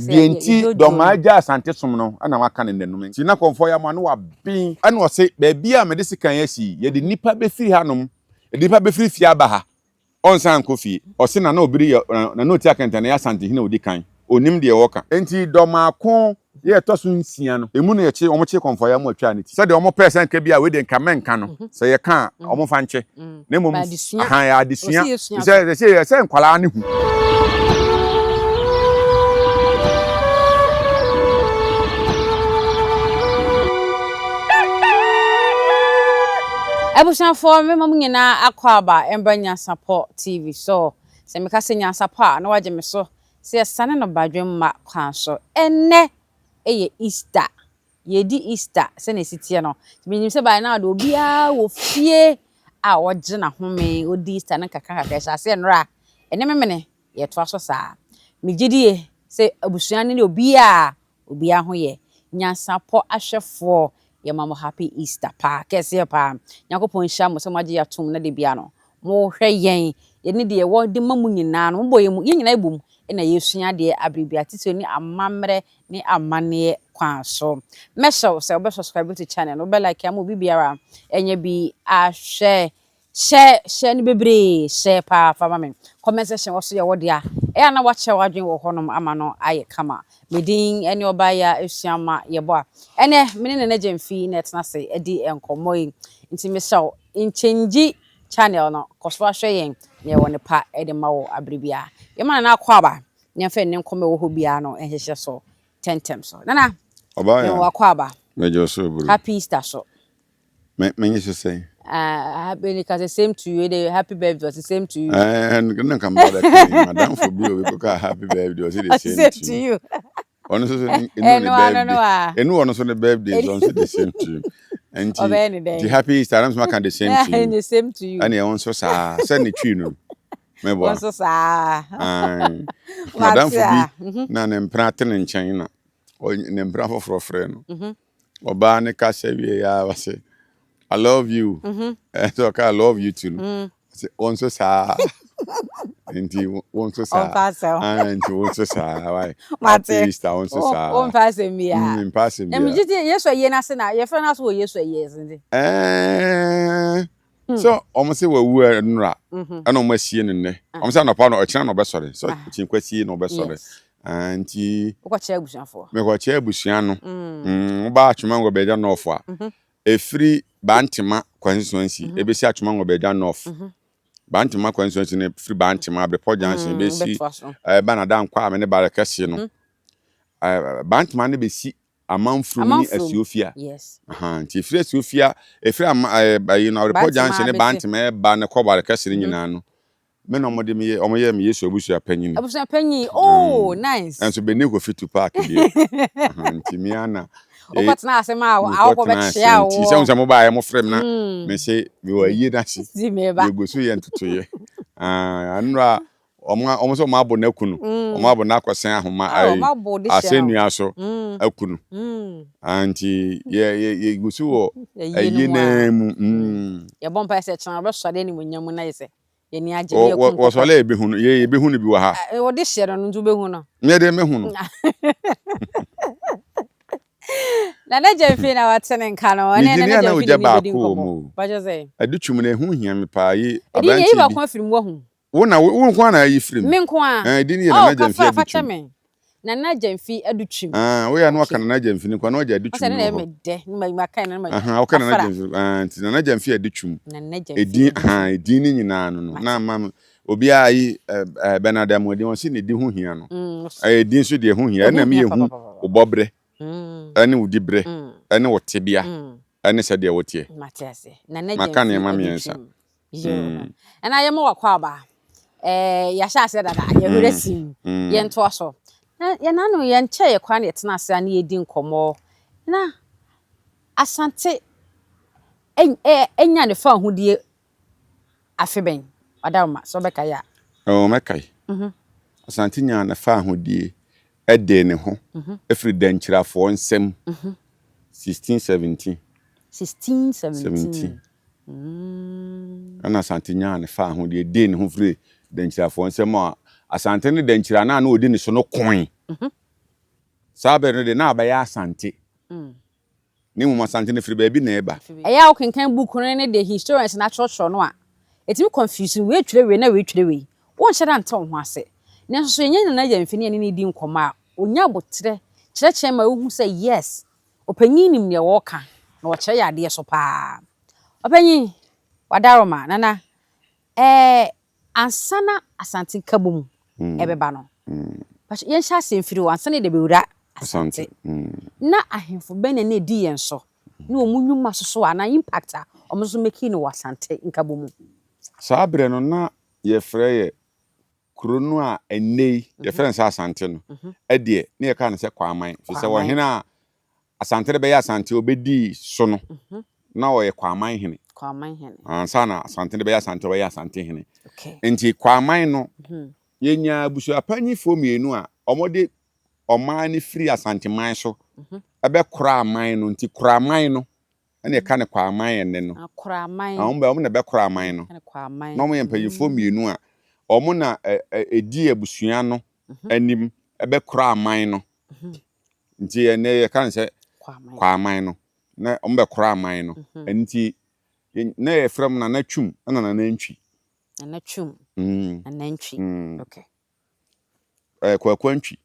Deɛ nti Dɔmaa gyaa Asante som no na waka no nnanum. Nti na Kɔmfoɔ Yamoah no waben. Ɛna ɔse, baabi a mede sekan asi yi, yɛde nnipa bɛfiri hanom, yɛde nnipa bɛfiri fie aba ha, ɔnsan nkɔ fie. Ɔse Nana Obiri yɛ, Nana Oti Akɛntɛn yɛ Asantehene a ɔdi kan, ɔnim deɛ ɔreka. Nti Dɔmaa ko yɛ ɛtɔ so nsia no, emu na yɛkye, wɔkyee Kɔmfoɔ Yamoah twaa ne ti. Sɛdeɛ wɔpɛɛ sɛ nka bi a wei deɛ nka mɛnka no, sɛ yɛka a, wɔmfa nkyɛ. Na mmom, ahan, ɛyɛ adesua. Sɛ, sɛ, sɛ nkwadaa no hu. Abusuafoɔ mema mo nyinaa akwaaba mbra Nyansapɔ TV so. Sɛ meka sɛ Nyansapɔ a na wagye me so sɛ yɛsane no badwemma kwan so. Ɛnnɛ yɛ Easter. Yɛredi Easter sɛnea ɛsi teɛ no. Nti menim sɛ by now deɛ obiara wɔ fie a ɔgye n'ahome, ɔdi Easter no nkakra nkakra. Ɛhyɛ aseɛ nnora, ɛne memene, yɛtoa so saa. Megye die sɛ abusua no ne obiara, obiara ho yɛ. Nyansapɔ ahwɛfoɔ, yɛma mo happy Easter paa, kɛseɛ paa. Nyankopɔn nhyira mo sɛ moagye yɛn atom na da biara no, mohwɛ yɛn, yɛne deɛ yɛwɔ de ma mo nyinaa no, mobɔ yɛn mu, yɛn nyinaa yɛbɔ mu na yɛsua adeɛ abere biara, titire ne amammerɛ ne amanneɛ kwan so. Mɛhyɛ wo sɛ wobɛ subscribe to channel no, wobɛ like ama obi biara anya bi ahwɛ. Hyɛ hyɛ no bebree, hyɛ paa fa ma me. Comment section wɔ so yɛ wo dea. Ɛyɛ a na wakyerɛ w'adwene wɔ hɔnom ama no ayɛ kama. Me din ne Ɔbaayaa Asuama Yeboah. Ɛnɛ me ne Nana Gyamfi na ɛtena ase di nkɔmmɔ yi. Nti mesrɛ wo, nkyɛngyi channel no, kɔ so ahwɛ yɛn na yɛwɔ nnepa de ma wo abere biara. Yɛma Nana Akwaaba Yɛmfa nni nkɔmmɔ a ɛwɔ hɔ biara no nhyehyɛ so ntɛmntɛm so. Nana, Ɔbaa mewɔ ya. w'akwaaba. Mɛgye wo so bro. Happy Easter so. Me menye so sɛn? Ah, happy ni ka sɛ same to you, de happy birthday ɔse same to you. Eh, na nka mba bɛka yi, madamfo bi obi kɔka happy birthday ɔse the Ɔse same same to to you. you. Ɔno nso so enu Ɛno ne ano no birthday. a. Enu ɔno nso ne birthday so ɔno nso the same to you. Nti Ɔbɛyɛ ne nti dɛn? happy Easter na nso maka the same to you. The same to you. Ɛne ɛwɔ nso saa sɛ ne twi no. Wo Meboa. nso saa. Ae. Mate Madamfo bi a. Mhm. na ne mpena te ne nkyɛn na ne mpena foforɔ frɛ no. Mhm. Ɔbaa ne kasa wie ya ɔse I love you. Mhm. Ɛsɛ ɔka I love you too no. Ɔse wo nso saa. Nti wo nso saa. Ɔmfa asɛm. Ae, nti wo nso saa. Why? Mate. Happy Easter wo nso saa. Womfa asɛm biara. Mpa asɛm Na biara. megye di Yesu ayie no ase na yɛfrɛ no ase wɔ Yesu ayie ase nti. Ɛɛ sɛ wɔn sɛ wawu nnora ɛna wɔn asie no nnɛ. Wɔn sɛ anɔpa no ɔkyena na ɔbɛsɔre. Sɛ ɔkyen kwasie na ɔbɛsɔre. Ah, nti Wokɔkyerɛ abusuafoɔ. mekɔkyerɛ abusua no. Woba Atwoma Ngɔbɛgya North a, ɛfiri Bantema constituency ɛbɛsi Atwoma Ngɔbɛgya North. Bantema constituency no firi Bantema Abrepɔ Junction bɛsi Bɛtoa so. ɛba Nada Nkwame ne Barekɛse no. Bantema no bɛsi Amanfurom ne Amanfurom. Asuofia. Yes. Aha, nti ɛfiri Asuofia, ɛfiri ama ɛyi no Abrepɔ Bantema Junction ne bɛsi. Bantema ɛba ne kɔ Barekɛse no nyinaa no, me na wɔde me yɛ, wɔn yɛ me Yesu abusua panyin. Abusua panyin. Oh, nice. Ɛnso bɛni Kofi Tupac deɛ. Aha, nti me ara na Wokɔtena ase ma ahɔhoɔ mekɔtena ase bɛkyea nti sɛ woɔ. wo sɛ mobaeɛ mofrɛ me na me se mewɔ ayie no ase. Si meba. Yɛgu so yɛ ntotoeɛ. Ah, nnora wɔn wɔn sɛ wɔn abɔ no aku no. Wɔn abɔ no akɔsɛn ahoma Ah, ayi wɔn abɔ de hyɛ no. asɛnnua so aku no. Ah, nti yɛ yɛ yɛgu so wɔ Ayie no ayie mu a. naa mu. Yɛbɔ mpaeɛ sɛ kyena wɔbɛsɔre animuonyam mu na yɛ sɛ yɛni agye ne yɛku nkokɔ. Wɔsɔre a yɛbɛhu no, yɛ yɛbɛhu no bi wɔ ha. Wɔde hyɛ no no nti wobɛhu no. Nyɛ deɛ mɛhu no. Nana Gyamfi na wate ne nka no. Ɛne Megye Nana ni a na Gyamfi ogya ne ne bɛdi baako wɔ nkɔmmɔ. mu o. Pakyɛ sɛ. Adutwum no ɛho hia me paa yi Ɛdin yɛyi aberanteɛ bi. baako afiri mu wahu. Wo na wo nko ara na ayi firi mu. Me nko ara. Ɛn ɛdin yɛ Oh, Nana Gyamfi kafra fakyɛ Adutwum. me. Nana Gyamfi Adutwum. Ah, woyɛ a na waka Okay. Nana Gyamfi no nko ara na wagya Ɔsɛ Adutwum ne no na wɔ ɛyɛ hɔ. me dɛ. Ne ma maka no na ma Aha, woka Nana kafra. Gyamfi ah, nti Nana Gyamfi Adutwum. Nana Gyamfi Edin Adutwum. aha, edin ne nyinaa no no. Mate. Na ama me obiara yi eh, Bernard Amoadi wɔn se ne di ho hia no. Ɛyɛ din nso deɛ ɛho hia. Ɛho Ɛna me hia yɛhu papapapa. wo bɔberɛ ɛne wo diberɛ ɛne wo tebea ɛne sɛdeɛ woteɛ. Mate ase. Nana Maka Gyamfi nneɛma mmiɛnsa. Adutwum. Yoo. Ɛna yɛma w'akwaaba. Eh, yɛahyɛ aseɛ dada, yɛwerɛ sim. Yɛntoa so. Na yɛn ano yɛnkyɛ yɛ koraa na yɛtena ase a na yɛdi nkɔmmɔ. Na Asante anya ne fawohodie afe bɛn? Ɔdaroma, sɛ wobɛkae a. Oh, mɛkae. Asante nyaa ne fawohodie dee ne ho firi Dankyirafoɔ nsam 1617. 1617. Ɛna Asante nyaa ne fawohodie dee ne ho firi Dankyirafoɔ nsam a Asante ne Dankyira no a na ɔdi ne so no koe. Saa bere no de, na abɛyɛ Asante. Na mmom Asante no firi baabi na ɛreba. Ɛyɛ a wokenkan book no ne deɛ historians no atwerɛtwerɛ no a, ɛtumi confuse wo, wei twerɛ wei na wei twerɛ wei. Wonhyɛ da nte wo ho ase. Nanso so yɛnya Nana Gyamfi ne yɛne no redi nkɔmmɔ a, ɔnya aboterɛ kyerɛkyerɛ ma wohu sɛ yes, ɔpanyin nim deɛ ɔreka na ɔkyerɛ yɛn adeɛ so paa. Ɔpanyin, Wadaroma, Nana, ɛɛ ansa na Asante Nkabom ɛbɛba no, mpakyɛ yɛnhyɛ aseɛ mfiri hɔ ansa na yɛde abɛwura Asante. Na ahemfo bɛn na na ɛdi yɛn so ne wɔn nnwuma soso anaa impact a wɔn nso mekii no wɔ Asante Nkabom mu? Saa berɛ no na yɛfrɛ yɛ kuro no a ɛnnɛ yi yɛfrɛ no sɛ Asante no deɛ na yɛka no sɛ Kwaman, firi sɛ ɔhene a Asante de bɛyɛ Asante a ɔbɛdii so no na ɔyɛ Kwaman hene. Ansa na Asante de bɛyɛ Asante a ɔbɛyɛ Asante hene. Nti Kwaman no yɛnyaa abusuapanyifoɔ mmienu a wɔde ɔman no firi Asanteman so bɛkoraa man no. Nti Koraman no ɛna ɛka no Kwaman ɛnnɛ no. Koraman. Wɔn bɛ wɔn na ɛbɛkora aman no. Kwaman. Na wɔn yɛ mpanyinfoɔ mmienu a wɔn na ɛdi abusua no anim ɛbɛkora aman no. Nti ɛnnɛ yɛka no sɛ Kwaman no. Na wɔn bɛkora aman no. Nti na yɛfrɛ wɔn Nana Twum ɛna Nana Ntwi. Nana Twum. Nana Ntwi. Okay. Kwaku Antwi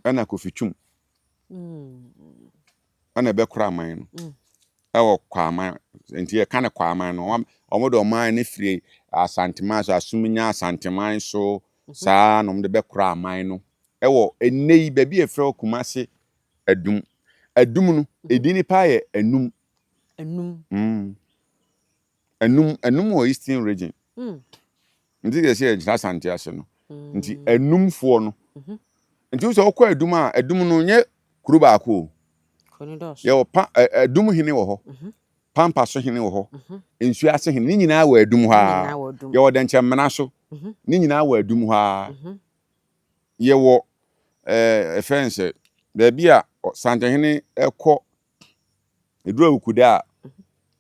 ɛna Kofi Twum ɛna ɛbɛkora aman no ɛwɔ Kwaman. Nti yɛka no Kwaman no, wɔn de ɔman no firi Asanteman so, Asumnya Asanteman so, saa na wɔn de bɛkora aman no ɛwɔ ɛnnɛ yi baabi a yɛfrɛ hɔ Kumasi Adum. Adum no, edin no paa yɛ Anum. Anum. Anum, Anum wɔ Eastern Region. Nti yɛ sɛ yɛnkyerɛ Asante ase no. Nti Anumfoɔ no. Nti wo sɛ wokɔ Adum a, Adum no nyɛ kuro baako o. Yɛwɔ pa, Adum hene wɔ hɔ. Pampa so hene wɔ hɔ. Nsuo ase hene, ne nyinaa wɔ Adum hɔ ara. Yɛwɔ Dɛnkyɛmmena so, ne nyinaa wɔ Adum hɔ ara. Yɛwɔ ɛɛ, ɛfrɛ no sɛ baabi a Santehene kɔ Ɛduru awukuda a,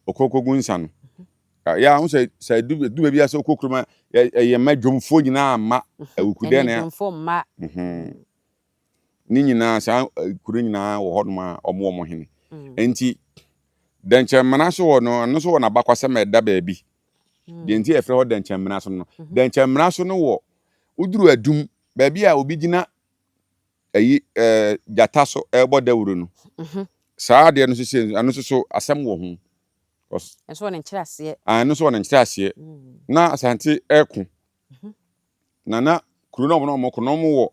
ɔkɔ kɔgu nsa no. Yɛ a, sɛ sɛ ɛdu ɛdu baabi a sɛ ɔkɔ kurom a, ɛyɛ mma dwomfoɔ nyinaa mma awukuda na. Dwomfoɔ mma. Ne nyinaa saa kuro nyinaa wɔ hɔnom a wɔn wɔ wɔn hene. Nti dɛnkyɛmmena so wɔ no ɛno nso wɔ n'abakwasɛm a ɛda baabi. Deɛ nti yɛfrɛ hɔ dɛnkyɛmmena so no. Dɛnkyɛmmena so no wɔ woduru adum baabi a obi gyina ayi ɛɛ gyata so ɛrebɔ dawuro no mhm. saa adeɛ no nso sɛ ɛno nso so asɛm wɔ ho. Ɛnso wɔ ne nkyerɛaseɛ. Ɛno nso wɔ ne nkyerɛaseɛ mm. Na Asante ɛko mhm. na na kuro no a wɔn ko no wɔn wɔ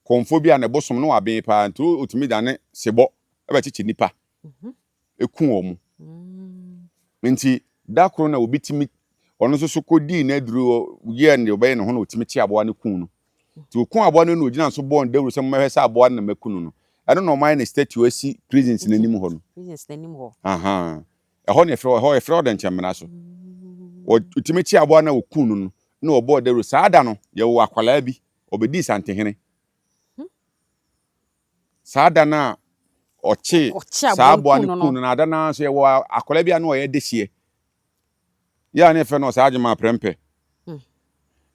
kɔnfo bi a ne bosom no waben paa nti otumi dane sebɔ ɛbɛkyekye nipa mhm. ku wɔn. Nti da koro na obi tumi, ɔno nso so kɔdii n'aduro, yɛɛ deɛ ɔbɛyɛ ne ho na ɔtumi kye aboa no kuu no. Nti ɔku aboa no na ɔgyina so bɔɔ no dawuro sɛ mommɛhwɛ sɛ aboa no na maku no no. Ɛno na wɔayɛ no statue asi prisons no anim hɔ no. Prisons no anim hɔ. Aha. Ɛhɔ na yɛfrɛ hɔ, ɛhɔ yɛfrɛ hɔ dɛnkyɛmmena so. Ɔtumi kye aboa no a ɔkuu no no na ɔbɔɔ dawuro. Saa da no, yɛwoo akwadaa bi, ɔbɛdii Santehene. Saa da no a ɔkyee saa aboa no kuu no no, ada no ara nso yɛwɔ akwadaa bi a na ɔyɛ dehyeɛ. Yɛ a na yɛfrɛ no Ɔsaa Agyeman Prɛmpɛ. Hmm.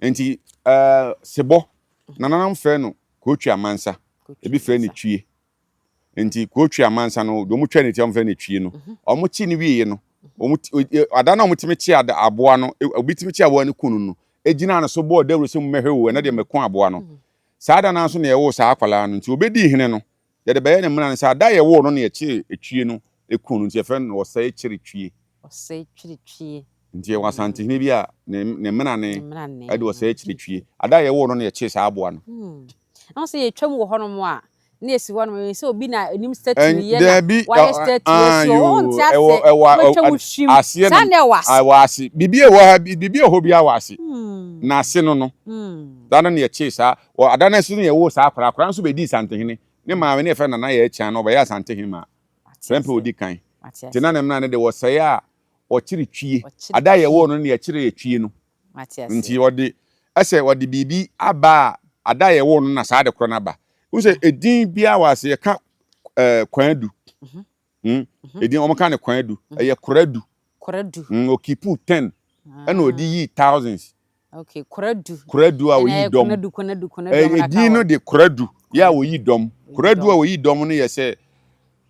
Nti ɛɛ sebɔ, nananom frɛ no Kootwi Amansa, ebi frɛ no Twie. Nti Kootwi Amansa no, deɛ wɔtwa ne ti a wɔfrɛ no Twie no, mhm. wɔn kye no wieɛ no, wɔn ada no a wɔtumi kye aboa no, obi tumi kye aboa no ku no no, egyina no so bɔɔ dawuro sɛ mmɛhwɛ o, ɛnɛ deɛ mɛko aboa no. Mhm. Saa da no ara nso na yɛwoo saa akwadaa no, nti ɔbɛdii hene no, yɛde bɛyɛ ne mmara no sɛ ada a yɛwoo no na yɛkyeree etwie no kuu no, nti yɛfrɛ no Ɔsɛe Kyere Twie. Ɔsɛe Kyere Twie. Nti yɛwɔ Asantehene bi a ne ne mmara ne ɛde Ɔsɛe Kyere Twie. Ada a yɛwoo no na yɛkyee saa aboa no. Ɛho sɛ yɛtwam wɔ hɔnom a, na esi hɔnom yi sɛ obi na onim statue yɛ na wayɛ statue esi hɔ wɔn nte ase wɔatwa mu hwim saa na ɛwɔ ase. Ɛwɔ ase biribi ɛwɔ ha biribi ɛwɔ hɔ biara wɔ ase na ase no no da no na yɛkyee saa wɔ ada no nso na yɛwoo saa akwadaa akwadaa nso bɛdii Santehene ne maame ne yɛfrɛ Nana Yaa Kyan na ɔbɛyɛ Asantehene maa Prempeh odi kan te na ne mmara no de wɔsɛe a ɔkyere twie ada a yɛwoo no na yɛkyere etwie no. Nti ɔde ɛsɛ ɔde biribi aba a ada a yɛwoo no na saa ade korɔ no aba. Wohu sɛ edin biara wɔ ase yɛka ɛɛ Kwadu. Mhm. Mm. Mhm. Edin wɔn ka no Kwadu. Mhm. Ɛyɛ Koradu. Koradu. Mm, okipu ten. Ɛna ɔde yii thousands. Okay, Koradu. Koradu a oyi dɔm. Konadu, Konadu, Konadu. Edin no de Koradu yɛ a oyi dɔm. Koradu a wɔyi dɔm no yɛ sɛ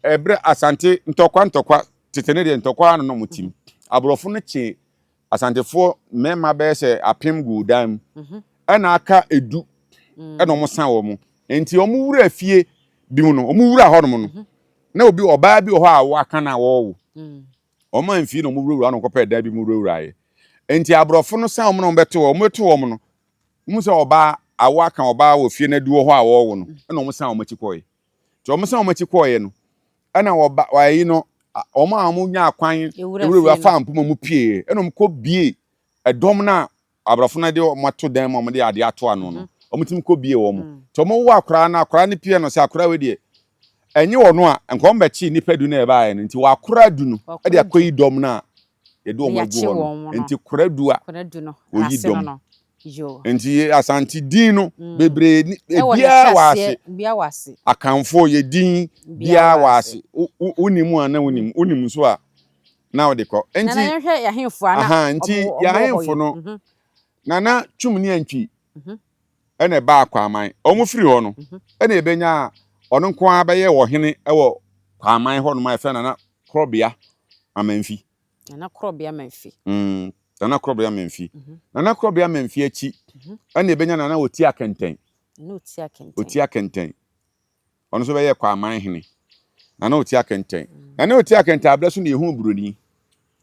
ɛberɛ Asante ntɔkwa ntɔkwa tete no deɛ ntɔkwa ano na wɔtim. Aborɔfo no kye Asantefoɔ mmarima bɛyɛ sɛ apem guu dan mu mhm. ɛna aka edu mm. ɛna wɔn san wɔn nti wɔn wura fie bi mu no wɔn wura hɔnom no mhm. na obi ɔbaa bi wɔ hɔ a waka na wɔrewo mm. wɔn amfie na wɔn wurawura na wɔkɔpɛ dan bi mu wurawuraeɛ nti aborɔfo no san wɔn na wɔn bɛto wɔn bɛto wɔn no wɔn sɛ ɔbaa awo aka ɔbaa wɔ fie na du wɔ hɔ a wɔrewo no ɛna wɔn san wɔn akyi kɔɛ nti wɔn san wɔn akyi kɔɛ no ɛna wɔba wɔayi no wɔn a wɔn nya akwan ewurawura fa mpoma mu pie ɛna wɔn kɔ bie ɛdɔm na aborɔfo no de wɔn ato dan mu a wɔn de adeɛ ato ano no mhm. wɔn tumi kɔ bie wɔn mm. nti wɔn wo akwaraa no akwaraa no pie no sɛ akwaraa wei deɛ ɛnyɛ wɔn a nka wɔn bɛkye nipa du na ɛbaeɛ no nti wɔakora du no ɛde akɔyi dɔm no a yɛde wɔn agu hɔ no nti kora du a wɔyi dɔm Nti Asante din no mm. bebree ni ebiara wɔ ase. Akanfoɔ yɛ din biara wɔ ase. Wonim a na wonim, wonim nso a na wode kɔ. Nti aha nti yɛahemfo no mhm. Nana Twum ne Antwi mhm. ɛna ɛbaa Kwaman. Wɔn firi hɔ no mhm. ɛna ebenya ɔno nko ara bɛyɛ ɔhene ɛwɔ Kwaman hɔ nom a yɛfrɛ Nana Korɔbea Amanfi. Nana Korɔbea Mamfi. Mm, Nana Korɔbea Mamfi. Mm -hmm. Nana Korɔbea Mamfi akyi, mm -hmm. ɛna ebenya Nana Oti Akɛntɛn. Nana Oti Akɛntɛn. Oti Akɛntɛn. Ɔno nso bɛyɛ Kwaman hene. Nana Oti Akɛntɛn. Mm. Nana Oti Akɛntɛn abrɛ so na yɛhu buroni.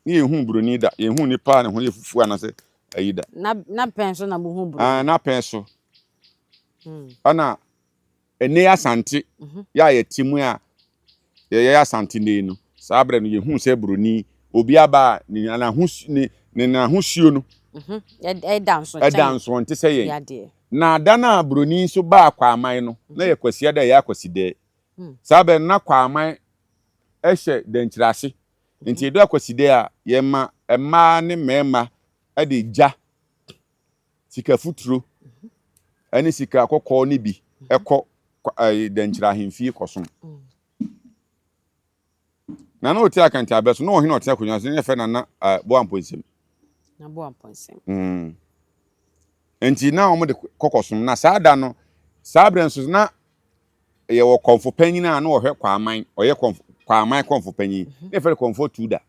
Ne yɛhu buroni da. Yɛhu nipa a ne ho yɛ fufuo anaasɛ ayi da. Na na pɛn so na muhu buroni. Ah, na pɛn so. Mm. Ɛna Ɛnnɛ yi Asante yɛ a yɛte mu a yɛyɛ Asante nnɛ yi no, saa berɛ no yɛhuu sɛ buroni obi aba a ne ne ne n'ahosuo no mhm. ɛda nso ɛda nso ɔnte sɛ yɛn. Na da no a buroni nso baa Kwaman no, na yɛ Kwasiada ɛyɛ Akwasidɛɛ. Hmm. Saa berɛ no na Kwaman hyɛ Dankyirase. Nti ɛdu Akwasidɛɛ a yɛma mmaa ne mmarima de gya sika futuro ne sika kɔkɔɔ no bi kɔ Dankyira ahemfie kɔsom. Na na ɔte Akante abɛ so, na ɔhene ɔte akonnwa so, na yɛfrɛ Nana Boamponsem. Na Boamponsem. Mm. Nti na wɔn de kɔkɔsom. Na saa da no, saa berɛ nso na yɛwɔ kɔmfo panyin a na ɔhwɛ Kwaman, ɔyɛ kɔmfo Kwaman kɔmfo panyin. Mhm. Na yɛfrɛ no kɔmfo Tuda.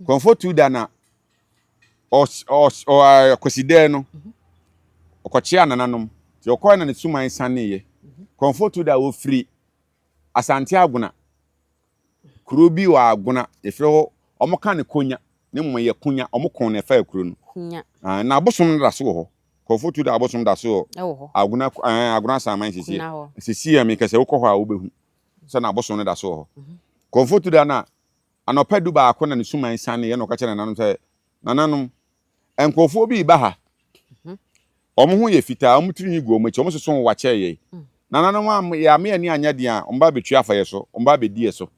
Kɔmfo Tuda na Kwasidɛɛ no, ɔkɔkyea nananom. Nti ɔkɔɛ na ne suman saneeɛ. Kɔmfo Tuda ɔfiri Asante Agona. Kuro bi wɔ Agona, yɛfrɛ hɔ, wɔka no Konya, na mmom ɛyɛ Konya, wɔn ko na ɛfaa kuro no. Konya. Ah, na abosom no da so wɔ hɔ. Kɔmfo Tuda abosom da so wɔ Agona, eh, Agona Asaman sisi. Sisi a meka sɛ wokɔ hɔ a wobɛhu sɛ na abosom no da so wɔ hɔ. Kɔmfo Tuda na Anɔpa dubaako na ne suman sianeeɛ na ɔka kyerɛɛ nananom sɛ, Nananom, nkurɔfoɔ bi reba ha. Wɔn ho yɛ fitaa, wɔn tirinwi gu wɔn akyi, wɔsoso nwowa kyɛɛ yɛn. Nananom, yɛamme yɛn ani anyɛ den a, wɔba abɛtua afa yɛn so, wɔba abɛdi yɛn so.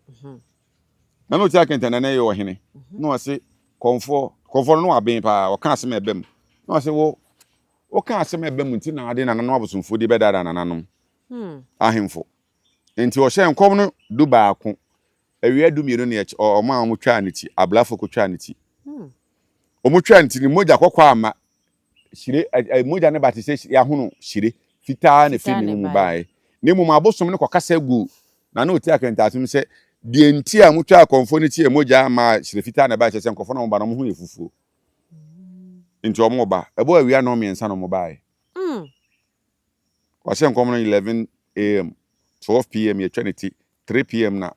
Na na ɔte akɛntɛn na na ɛyɛ ɔhene. Na ɔse, Kɔmfoɔ, kɔmfoɔ no na waben paa, ɔka asɛm a ɛba mu. Na ɔse, Wo, woka asɛm a ɛba mu nti na ade nananom abosomfoɔ di bɛdaadaa nananom ahemfo. Enti ɔhyɛɛ nkɔm no dubaako. Awia dumienu ne akyi, wɔn a wɔtwaa ne ti, ablafo kotwaa ne ti. Wɔtwaa ne ti no, mogya kɔkɔɔ amma. Hyire, ɛ, mogya no ba te sɛ yɛahono hyire fitaa na ɛfiri ne mu baeɛ. Na mmom abosom no kɔkasa guu na na ɔti akɛntaaso mu sɛ, deɛ nti a motwaa akɔmfoɔ no ti a mogya amma hyire fitaa na ɛbaeɛ kyerɛ sɛ nkurɔfoɔ no a wɔba no wɔn ho yɛ fufuo. Nti wɔn ba. Ɛbɔɔ awia nnɔnmiɛnsa na wɔbaeɛ. Wɔahyɛ nkɔm no 11 am, 12 pm yɛtwa ne ti, 3 pm na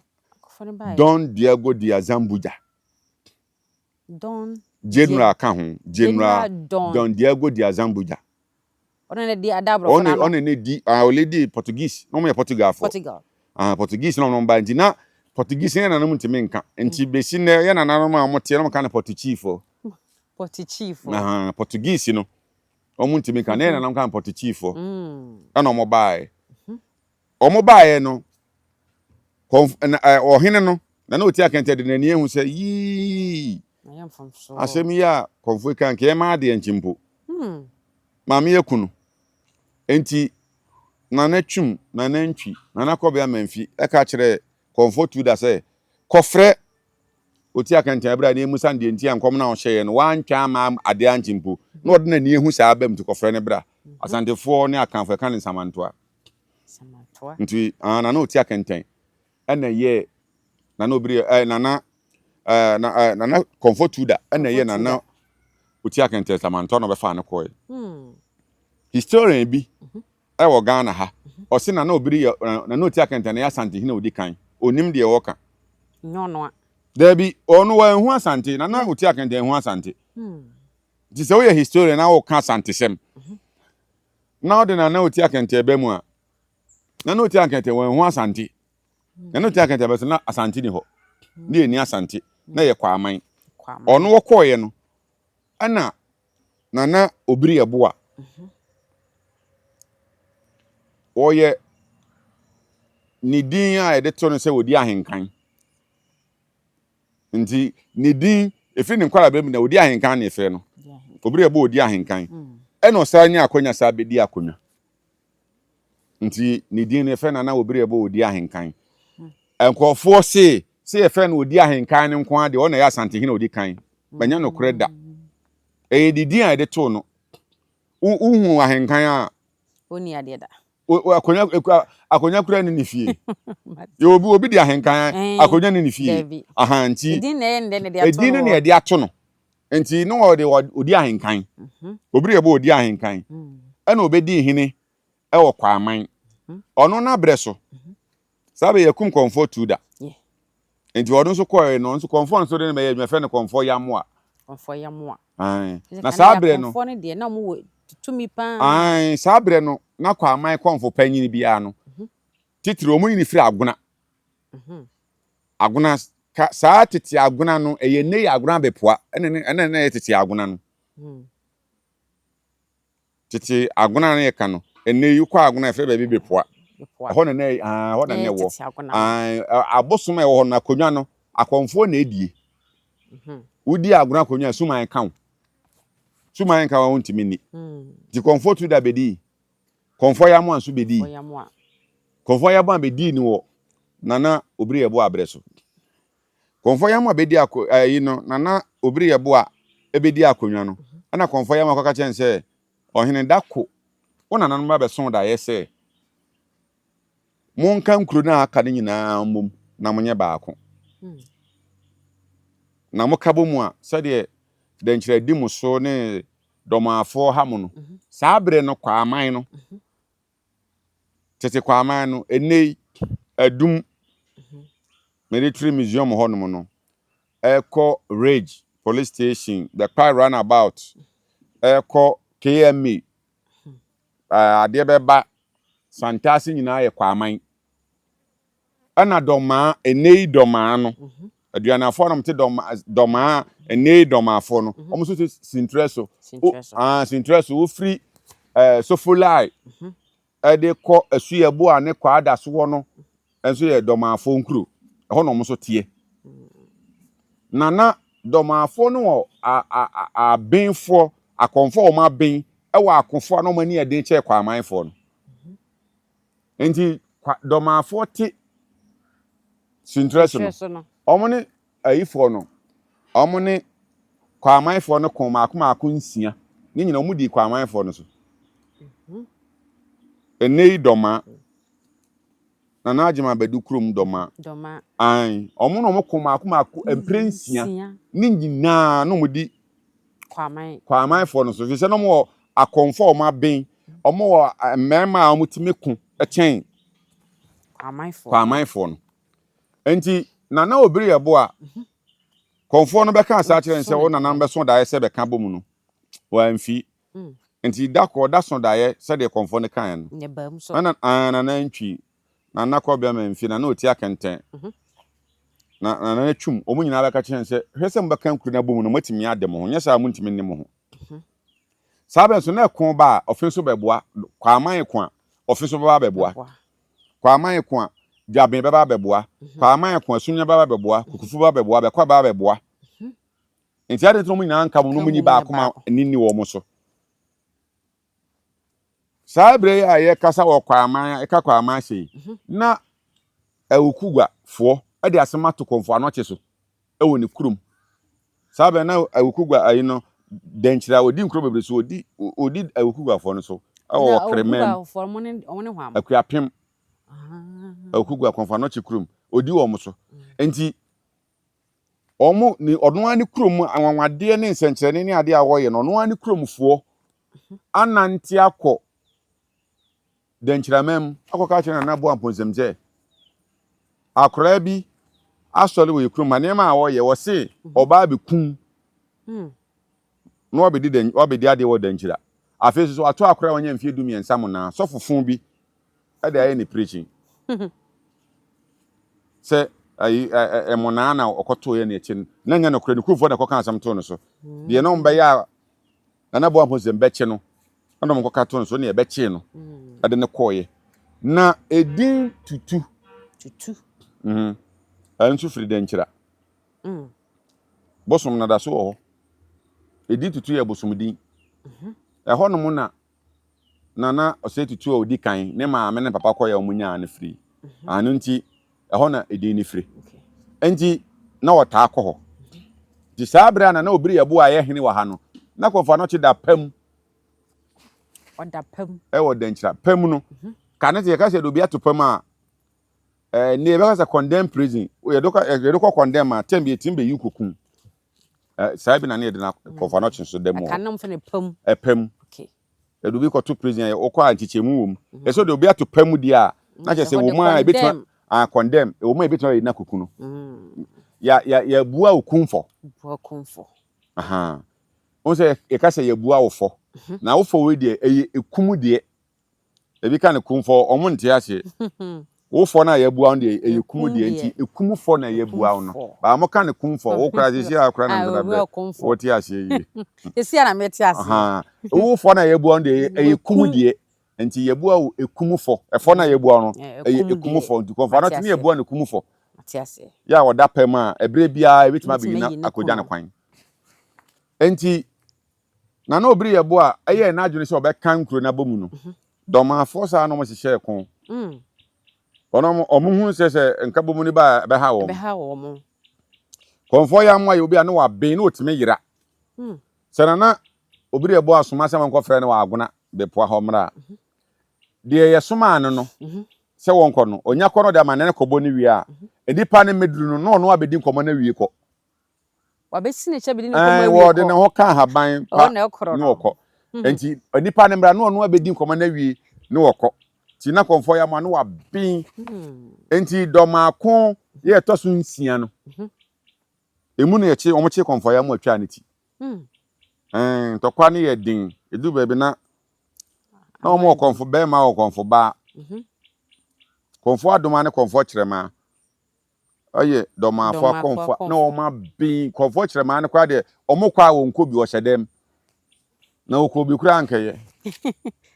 Don Diego de Azambuja. Don General ka ho, General Don Diego de Azambuja. Ɔno na di ada aborɔfo na ano. Ɔno na di, ah, ɔle di Portuguese, na wɔn yɛ Portugal fo. Portugal. Ah, Portuguese na wɔn ba nti na Portuguese yɛn nananom ntumi nka. Nti besi nnɛ yɛn nananom a wɔn teɛ na wɔn ka no Portuguese fo. Portuguese fo. Ah, Portuguese no. Wɔn ntumi nka. Na yɛn nananom ka no Portuguese fo. Ɛna wɔn baeɛ. Wɔn baeɛ no, ɔhene no, na na ɔti akɛntɛ de n'ani ahu sɛ yii, asɛm yi a kɔmfo yi ka nka yɛma adeɛ nkye mpo. Hmm. Maame aku no. Enti Nana Twum, Nana Ntwi, Nana Kɔbea Mamfi ɛka kyerɛɛ kɔmfo Tuda sɛ, kɔfrɛ ɔti akɛntɛn berɛ a na ɛmu sane deɛ nti a nkɔm no a ɔhyɛeɛ no wantwa ama adeɛ ankye mpo. Na ɔde n'ani ahu saa aba mu nti kɔfrɛ no bra. Asantefoɔ ne Akanfoɔ ɛka ne nsamantoa. Nti ah, Nana Oti Akɛntɛn ɛna ɛyɛɛ Nana Obiri ɛɛ Nana ɛɛ na ɛɛ Nana Kɔmfɔ Tuda ɛna ɛyɛɛ Nana Oti Akɛntɛn Samantɔ na ɔbɛfaa no kɔɛ. Historian bi ɛwɔ Ghana ha ɔse Nana Obiri yɛ Nana Oti Akɛntɛn na ɛyɛ Asantehene a odi kan. Onim deɛ ɔɔka. Nyɛ ɔno a. Daabi, ɔno wanhu Asante. Nana Oti Akɛntɛn hu Asante. Nti sɛ woyɛ historian na woka Asantesɛm na wode Nana Oti Akɛntɛn ba mu a, Nana Oti Akɛntɛn wanhu Asante. Nana Oti Akɛntɛn bɛ so na Asante ni hɔ. Ne yɛni Asante na yɛ Kwaman. Ɔno wɔkɔɔeɛ no ɛna Nana Obiri Yeboah wɔyɛ ne din a yɛde to no sɛ ɔdi ahenkan. Nti ne din ɛfiri ne nkwadaa mu na ɔdi ahenkan na ɛfrɛ no. Obiri Yeboah ɔdi ahenkan. Ɛna ɔsan nya akɔnya saa bɛdi akonnwa. Nti ne din no yɛfrɛ no Nana Obiri Yeboah ɔdi ahenkan. Nkurɔfoɔ se sɛ yɛfrɛ no ɔdi ahenkan no nko ara deɛ ɔna ɛyɛ Asantehene a ɔdi kan. Bɛnyɛ nokorɛ da. Ɛyɛ ne din a yɛde too no. Wohu ahenkan a. Ɔnni adeɛ da. Akonnwa akonnwa kura ne ne fie. Yɛ obi obi di ahenkan akonnwa ne ne fie. Aha nti. Edin na ɛyɛ ndɛ na ɛde ato no. Edin no na ɛde ato no. Nti ne wɔde ɔdi ahenkan. Obi yɛ bɔ ɔdi ahenkan. Ɛna ɔbɛdi hene ɛwɔ Kwaman. Ɔno n'abrɛ so. Saa bɛ yɛkum kɔmfoɔ tu da. Nti ɔno nso kɔɛ no, nso kɔmfoɔ nso de no bɛyɛ adwuma, fɛ no kɔmfoɔ yamoa. Kɔmfoɔ yamoa. Ae. Na saa berɛ no. Kɔmfoɔ no deɛ na wɔn wɔ tumi paa. Ae, saa berɛ no na Kwaman kɔmfo panyin biara no, titiri wɔn nyini firi Agona. Agona, ka, saa tete Agona no, ɛyɛ nnɛ yi Agona Abɛpoa, ɛna ɛna ɛna ɛyɛ tete Agona no. Tete Agona no yɛka no, ɛnnɛ yi wokɔ Agona a yɛfrɛ baabi Bepoa. Ɛhɔ na na ah, ɛhɔ na na ɛwɔ. Ah, abosom a ɛwɔ hɔ no, akonnwa no, akɔmfoɔ na ɛdie. Mhm. Wodi Agona akonnwa a, suman ka wo. Suman nka wo a wontumi nni. Nti kɔmfoɔ tu da bɛdii. Kɔmfoɔ Yamoa nso bɛdii. Kɔmfoɔ Yamoa bɛdii no wɔ Nana Obiri Yeboah berɛ so. Kɔmfoɔ Yamoah bɛdi ako ayi no, Nana Obiri Yeboah bɛdi akonnwa no, ɛna Kɔmfoɔ Yamoah kɔka kyerɛ no sɛ, Ɔhene, da ko wo nananom ba bɛsoo daeɛ sɛ, monka nkuro no a aka no nyinaa mmom na monyɛ baako. Na moka bɔ mu a, sɛdeɛ dɛnkyerɛ di mo so ne dɔmaafoɔ ha mo no, saa berɛ no Kwaaman no, Tete Kwaman no, ɛnnɛ yi, Adum Military Museum hɔnom no, ɛkɔ Ridge Police Station, Bɛkpa Runabout, ɛkɔ KMA, adeɛ bɛba Santase nyinaa yɛ Kwaman. Ɛna Dɔmaa, ɛnnɛ yi Dɔmaa no, Aduanafoɔ a wɔte Dɔmaa, Dɔmaa, ɛnnɛ yi Dɔmaafoɔ no, wɔn nso te Sintrɛ so. Ah, Sintrɛ so, wofiri ɛɛ Sofolai ɛde kɔ Asuaboa ne Kwaada soɔ no nso yɛ Dɔmaafoɔ nkuro. Ɛhɔ na wɔn nso teɛ. Na na Dɔmaafoɔ no wɔ abenfoɔ, akɔmfoɔ a wɔn aben ɛwɔ akofoɔ a na wɔn ani yɛ den kyɛɛ Kwamanfoɔ no. Nti kwa dɔmaafoɔ te Sintrɛ so no, wɔn ne ayifoɔ no, wɔn ne Kwamanfoɔ no ko mmaako mmaako nsia. Ne nyinaa wɔn dii Kwamanfoɔ no so. Ɛnnɛ yi Dɔmaa, Nana Agyemang Badu kurom Dɔmaa. Ae, wɔn na wɔn ko mmaako mmaako mpire nsia. Ne nyinaa na wɔn di Kwamanfoɔ no so. Efisɛ na wɔn wɔ akɔmfoɔ a wɔn aben, wɔn wɔ mmarima a wɔtumi ko kyɛn Kwamanfoɔ no. Nti Nana Obiri Yeboah, kɔmfoɔ no bɛka saa kyerɛ no sɛ wo nana no bɛso daeɛ sɛ bɛka bɔ mu no, wamfi. Nti da kɔ ɔda so daeɛ sɛdeɛ kɔmfoɔ no kaeɛ no. Nana, Nana ntwi, Nana Kɔbea Mamfi, Nana Otia Kɛntɛn, na Nana Twum, wɔn nyinaa bɛka kyerɛ no sɛ, hwɛ sɛ mobɛka nkuro no abɔ mu no, moatumi ade mo ho, nyɛ saa a montumi nne mo ho. Saa bɛ nso na ɛko ba a, ɔfe nso bɛboa. Kwaaman ko a, ɔfe nso bɛba abɛboa. Kwaaman ko a, Dwaben bɛba abɛboa. Kwaaman ko a, Sunya bɛba abɛboa. Kukufu bɛba abɛboa. Bɛkwa bɛba abɛboa. Nti adɛn nti na wɔn nyinaa nka bom na wɔnyi baako ma ani nni wɔn so? Saa berɛ yi a yɛkasa wɔ Kwaaman, ɛka Kwaaman ase yi, na Awukuguafoɔ de asɛm ato Kɔmfo Anɔkye so wɔ ne kurom. Saa bɛn na Awukugua ayi no dɛnkyerɛ a ɔdi nkuro bebree so ɔdi ɔdi Awukuguafoɔ no so wɔ Ɔkremam, Akuapem. Ah. Ɔkɔgu Akɔmfo Anɔkye kurom. Ɔdi wɔn so. Nti wɔn ne ɔno ara ne kurom anwanwadeɛ ne nsɛnkyerɛnne ne adeɛ a wɔyɛ no, ɔno ara ne kuromfoɔ anante akɔ Dɛnkyiraman mu akɔka akyerɛ Nana Boa Mponsem sɛ akwadaa bi asɔre wɔ yɛ kurom ha, nneɛma a ɔyɛ, wɔse ɔbaa bɛkum na wabɛdi dɛn wabɛdi adeɛ wɔ Dankyira. Afei nso so wato akwadaa a wanya mfeɛ 13 monaa, sɔfo fo bi de ayɛ ne preaching sɛ ayi ɛmonaa na ɔkɔtoeɛ ne akyi no, na nyɛ nokorɛ, ne kuromfoɔ na ɛkɔka asɛm too no so. Deɛ na wɔbɛyɛ a Nana Boa Mponsem bɛkye no, ɛna wɔkɔka too no so, ne ɛbɛkyee no ɛde no kɔeɛ. Na edin Tutu. Tutu. Mhm. Ɛno nso firi Dankyira. Bosom no da so wɔ hɔ. Edin Tutu yɛ bosom din. Ɛhɔnom na Nana Osei Tutu a odi kan ne maame ne papa kɔeɛ a wɔnyaa no firi. Ano nti, ɛhɔ na edin no firi. Nti, na wɔtaa kɔ hɔ. Nti saa berɛ a Nana Obiri Yeboah yɛ hene wɔ ha no, na Komfo Anokye da pam. Ɔda pam. Ɛwɔ Dankyira. Pam no, ka ne sɛ yɛka sɛ yɛde obi ato pam a, ɛɛ ne yɛbɛka sɛ condemn prison. Yɛde kɔ yɛde kɔ condemn a, tɛm bi yɛtumi bɛyi kokum. Ɛ saa bi na ne yɛde na Komfo Anokye nso da mu hɔ. Aka nom fɛ ne pam. Ɛpam. Okay. Yɛde obi kɔto prison a wokɔ a nkyekyɛmu wɔ mu. Yɛ sɛ de obi ato pam deɛ a, na kyerɛ sɛ wɔ mu a ebetumi a condemn, ɛwɔ mu a ebetumi ayɛ na kuku no. Ya ya yɛbua okumfɔ. Bua okumfɔ. Aha. Wɔn sɛ yɛka sɛ yɛbua wo fɔ. Na wo fɔ wei deɛ ɛyɛ ekum deɛ. Ebi ka no kumfɔ, wɔn nte aseɛ. Wo fɔ no a yɛabua wo no deɛ ɛyɛ kum deɛ nti ekum fɔ na yɛabua wo no. Baa mo ka no kumfɔ, wo koraa sisi a koraa na mpɛ bɛ wo te aseɛ yie. Sisi a na me te aseɛ. Aha. Wo fɔ no a yɛabua wo no deɛ ɛyɛ kum deɛ nti yɛabua wo ekum fɔ. Ɛfɔ no a yɛabua wo no ɛyɛ ekum fɔ nti kɔmfɔ ano te ne yɛabua no kum fɔ. Yɛ a ɔda pɛ mu a ɛberɛ biara ebetumi abɛyi na akɔgya no kwan. Nti Na na obiri yɛ bo a ɛyɛɛ n'adwene sɛ ɔbɛka nkuro no abɔ mu no, Dɔmafoɔ saa na wɔhyehyɛɛ ko. Wɔn wɔn hu sɛ sɛ nkabom no ba a ɛbɛha wɔn. Ɛbɛha wɔn. Kɔmfoɔ yɛ amoa yɛ obi a ne waben ne otumi yera. Sɛ nana obiri yɛ bo asoma sɛ wɔnkɔfrɛ no wɔ Agona bɛpoa hɔ mmra a, deɛ yɛsomaa no no sɛ wɔnkɔ no, ɔnya kɔ no ɔde amanneɛ no kɔbɔ no wie a, nnipa no mmɛduru no na ɔno abɛdi nkɔmmɔ no awie kɔ. Wabɛsi n'akyi abɛdi ne nkɔmmɔ awie kɔ. Wɔde ne ho ka ahaban pa na ɛkorɔ no. Ɔkɔ. Nti nipa no mmra na ɔno abɛdi nkɔmmɔ no awie ne wɔkɔ. Nti na kɔmfoɔ yɛ ama no waben. Nti dɔmaako yɛ ɛtɔ so nsia no. Emu na yɛkye wɔn kye kɔmfoɔ yɛ ama atwa ne ti. Ntɔkwa no yɛ den. Edu baabi na na wɔn wɔ kɔmfo bɛrima wɔ kɔmfo baa. Kɔmfoɔ adoma ne kɔmfoɔ kyerɛmaa. Ɔyɛ dɔmaafo akɔmfo a na wɔn aben kɔmfo kyerɛmaa no koraa deɛ wɔn kɔ a wɔn kɔ bi ɔhyɛ dɛm na ɔkɔ bi koraa nkɛyɛ.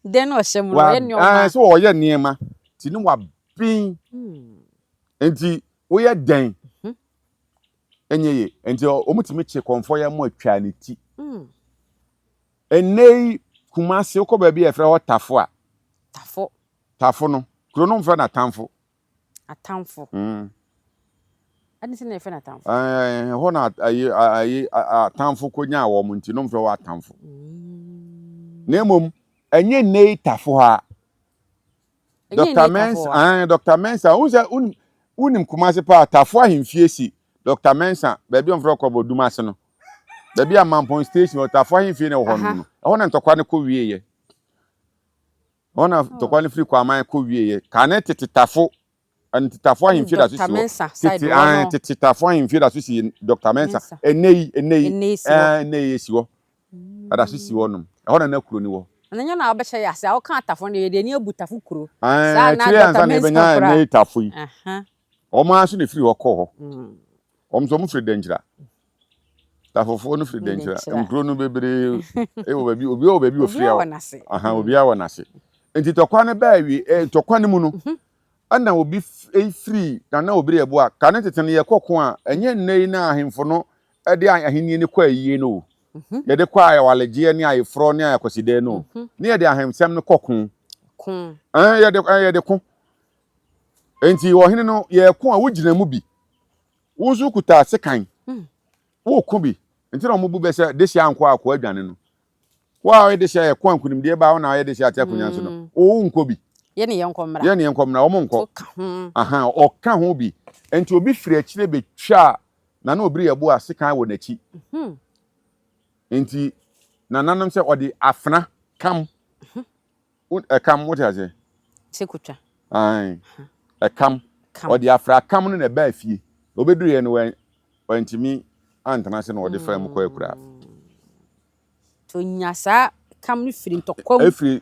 Dɛn na ɔhyɛ mu no ɔyɛ nneɛma. Ɛɛ sɛ ɔyɛ nneɛma ti ne waben hmm. nti woyɛ dɛn mhm. ɛnyɛ ye nti wɔn tumi kye kɔmfo yɛ mo atwa ne ti. Hmm. Ɛnɛ yi Kumasi wokɔ baabi a yɛfrɛ hɔ Tafo a. Tafo. Tafo no kuro no mfrɛ no atamfo. Atamfo. Mm. Adi nti na yɛfrɛ no atamfo. Ɛɛ hɔ na ayi ayi atamfo konyaa wɔn nti no mfrɛ hɔ atamfo. Mm. Na mmom ɛnyɛ nnɛ yi tafo ha. Dr. Mensah, ɛɛ Dr. Mensah, wohu sɛ wonim wonim Kumasi paa Tafo ahemfie si Dr. Mensah baabi a wɔfrɛ kɔbɔ Dumase no. Baabi a Mampɔn station wɔ Tafo ahemfie na ɛwɔ hɔ no. Ɛhɔ na ntɔkwa no kɔ wieɛ. Hɔ na ntɔkwa no firi Kwaman kɔ wieɛ. Kane tete Tafo, ɛno Tafo ahemfie da so si hɔ. Tete, ae, tete Tafo ahemfie da so si Dr. Mensah. Ɛnnɛ yi, ɛnnɛ yi, ɛɛ, ɛnnɛ yi esi hɔ. Ɛda so si hɔ nom. Ɛhɔ na na kuro no wɔ. Na nyɛ na wobɛhyɛ yɛ ase a woka Tafo no deɛ yɛde ani abu Tafo kuro. Ɛɛ, Saa na akyire Dr. ansa na Mensah yɛbɛnya koraa. ɛnnɛ yi Tafo yi. Aha. Wɔn ara nso na ɛfiri hɔ kɔɔ hɔ. Wɔn nso wɔn firi Dankyira. Tafofoɔ no firi Dankyira. Nkuro no bebree wɔ baabi, obiara wɔ baabi ofiri a. Aha, obiara wɔ n'ase. Nti tɔkwa no baa awie, eh, ntɔkwa no mu no, mhm. ɛna obi firi Nana Obiri Ɛboa, kane tete no yɛkɔ ko a, ɛnyɛ nnɛ yi na ahemfo no de ahenni no kɔ ayie no o. Mhm. Yɛde kɔ awaregyeɛ ne ayeforɔ ne akwasidɛ no o. Mhm. Ne yɛde ahemsɛm no kɔ ko. Ko. Ɛn, yɛde, yɛde ko. Enti ɔhene no, yɛreko a, wogyina mu bi. Wo nso wokuta sekan. Hmm. Woko bi. Nti na wɔbu bɛ sɛ dehye ankɔ a akoa adwane no. Wo a ɔyɛ dehye a yɛko a nkunimdie ba wo na ɔyɛ dehye ate akonnwa so no, hmm. wo nkɔ bi. Yɛne yɛn nkɔ mmra. Yɛne yɛn nkɔ mmra, wɔn nkɔ. Ɔka ho. Aha, ɔka ho bi. Nti obi firi akyire bɛtwaa Nana Obiri Yeboah sekan wɔ n'akyi. Nti nananom sɛ ɔde afena kam. Ɛkam, wote aseɛ? Sɛ kutwa. Ae, ɛkam. Ɔde afra kam no na ɛbaa fie. Ɔbɛduruiɛ no, wantumi antena ase na ɔde faa mu kɔɔ akuraa. Nti ɔnya saa kam no firi ntɔkwa mu. Ɛfiri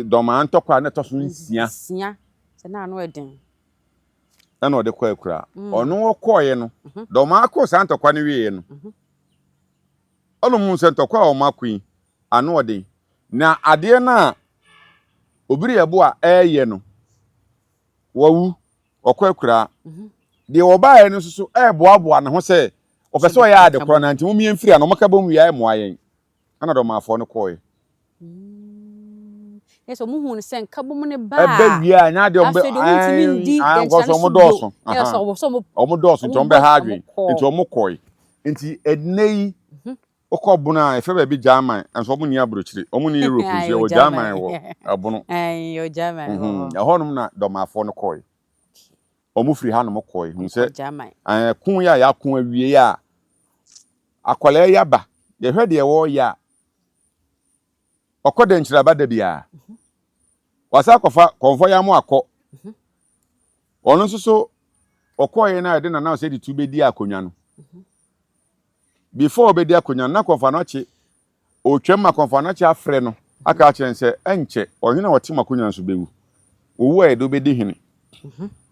Dɔmaa ntɔkwa a na ɛtɔ so nsia. Nsia, sɛ na ano ɛden. Ɛna ɔde kɔɔ akuraa. Ɔno ɔkɔɔeɛ no, Dɔmaa koo saa ntɔkwa no wieeɛ no, ɛna ɔhuu sɛ ntɔkwa a wɔako yi, ano ɔden. Na adeɛ no a Obiri Yeboah reyɛ no, wawu, ɔkɔ akuraa. Deɛ ɔbaeɛ no nso so reboaboa ne ho sɛ ɔpɛ sɛ ɔyɛ ade korɔ no nti mom yɛmfiri ano, wɔka bom wie a ɛmmoa yɛn. Ɛna Dɔmaafoɔ no kɔeɛ. Yɛ sɛ wɔn hu no sɛ nkabom no ba a, ɛbɛ wie a ɛnyɛ adeɛ wɔn bɛ afei deɛ wɔn ntumi ndi dɛnkyɛn no wɔn so dɔɔso bio. Yɛ sɛ wɔn sɛ wɔn wɔn dɔɔso nti wɔn bɛha adwene nti wɔn kɔe. Nti ɛnɛ yi Wokɔ bono a, yɛfrɛ baabi German, nso wɔn nni aburokyire, wɔn nni Europe nso, yɛwɔ German wɔ ɛbono. Ɛhɔnom na Dɔmafoɔ no kɔe. Wɔn firi hanom kɔe. Hu sɛ, ɛko yi a yɛako awie a, akwadaa yi aba, yɛhwɛ deɛ wɔreyɛ a, ɔkɔ dɛnkyerɛ aba da biara. Wasan akɔfa kɔnfɔ yam akɔ. Ɔno nso so, ɔkɔeɛ no a yɛde Nana Osei Tutu bɛdi akonnwa no. Before ɔbɛdi akonnwa no, na Kɔmfo-Anokye ɔretwam ma Kɔmfo-Anokye afrɛ no aka akyerɛ no sɛ, ɛnkyɛ, ɔhene a ɔte mo akonnwa no so bɛwu. Owu a yɛde wo bɛdi hene.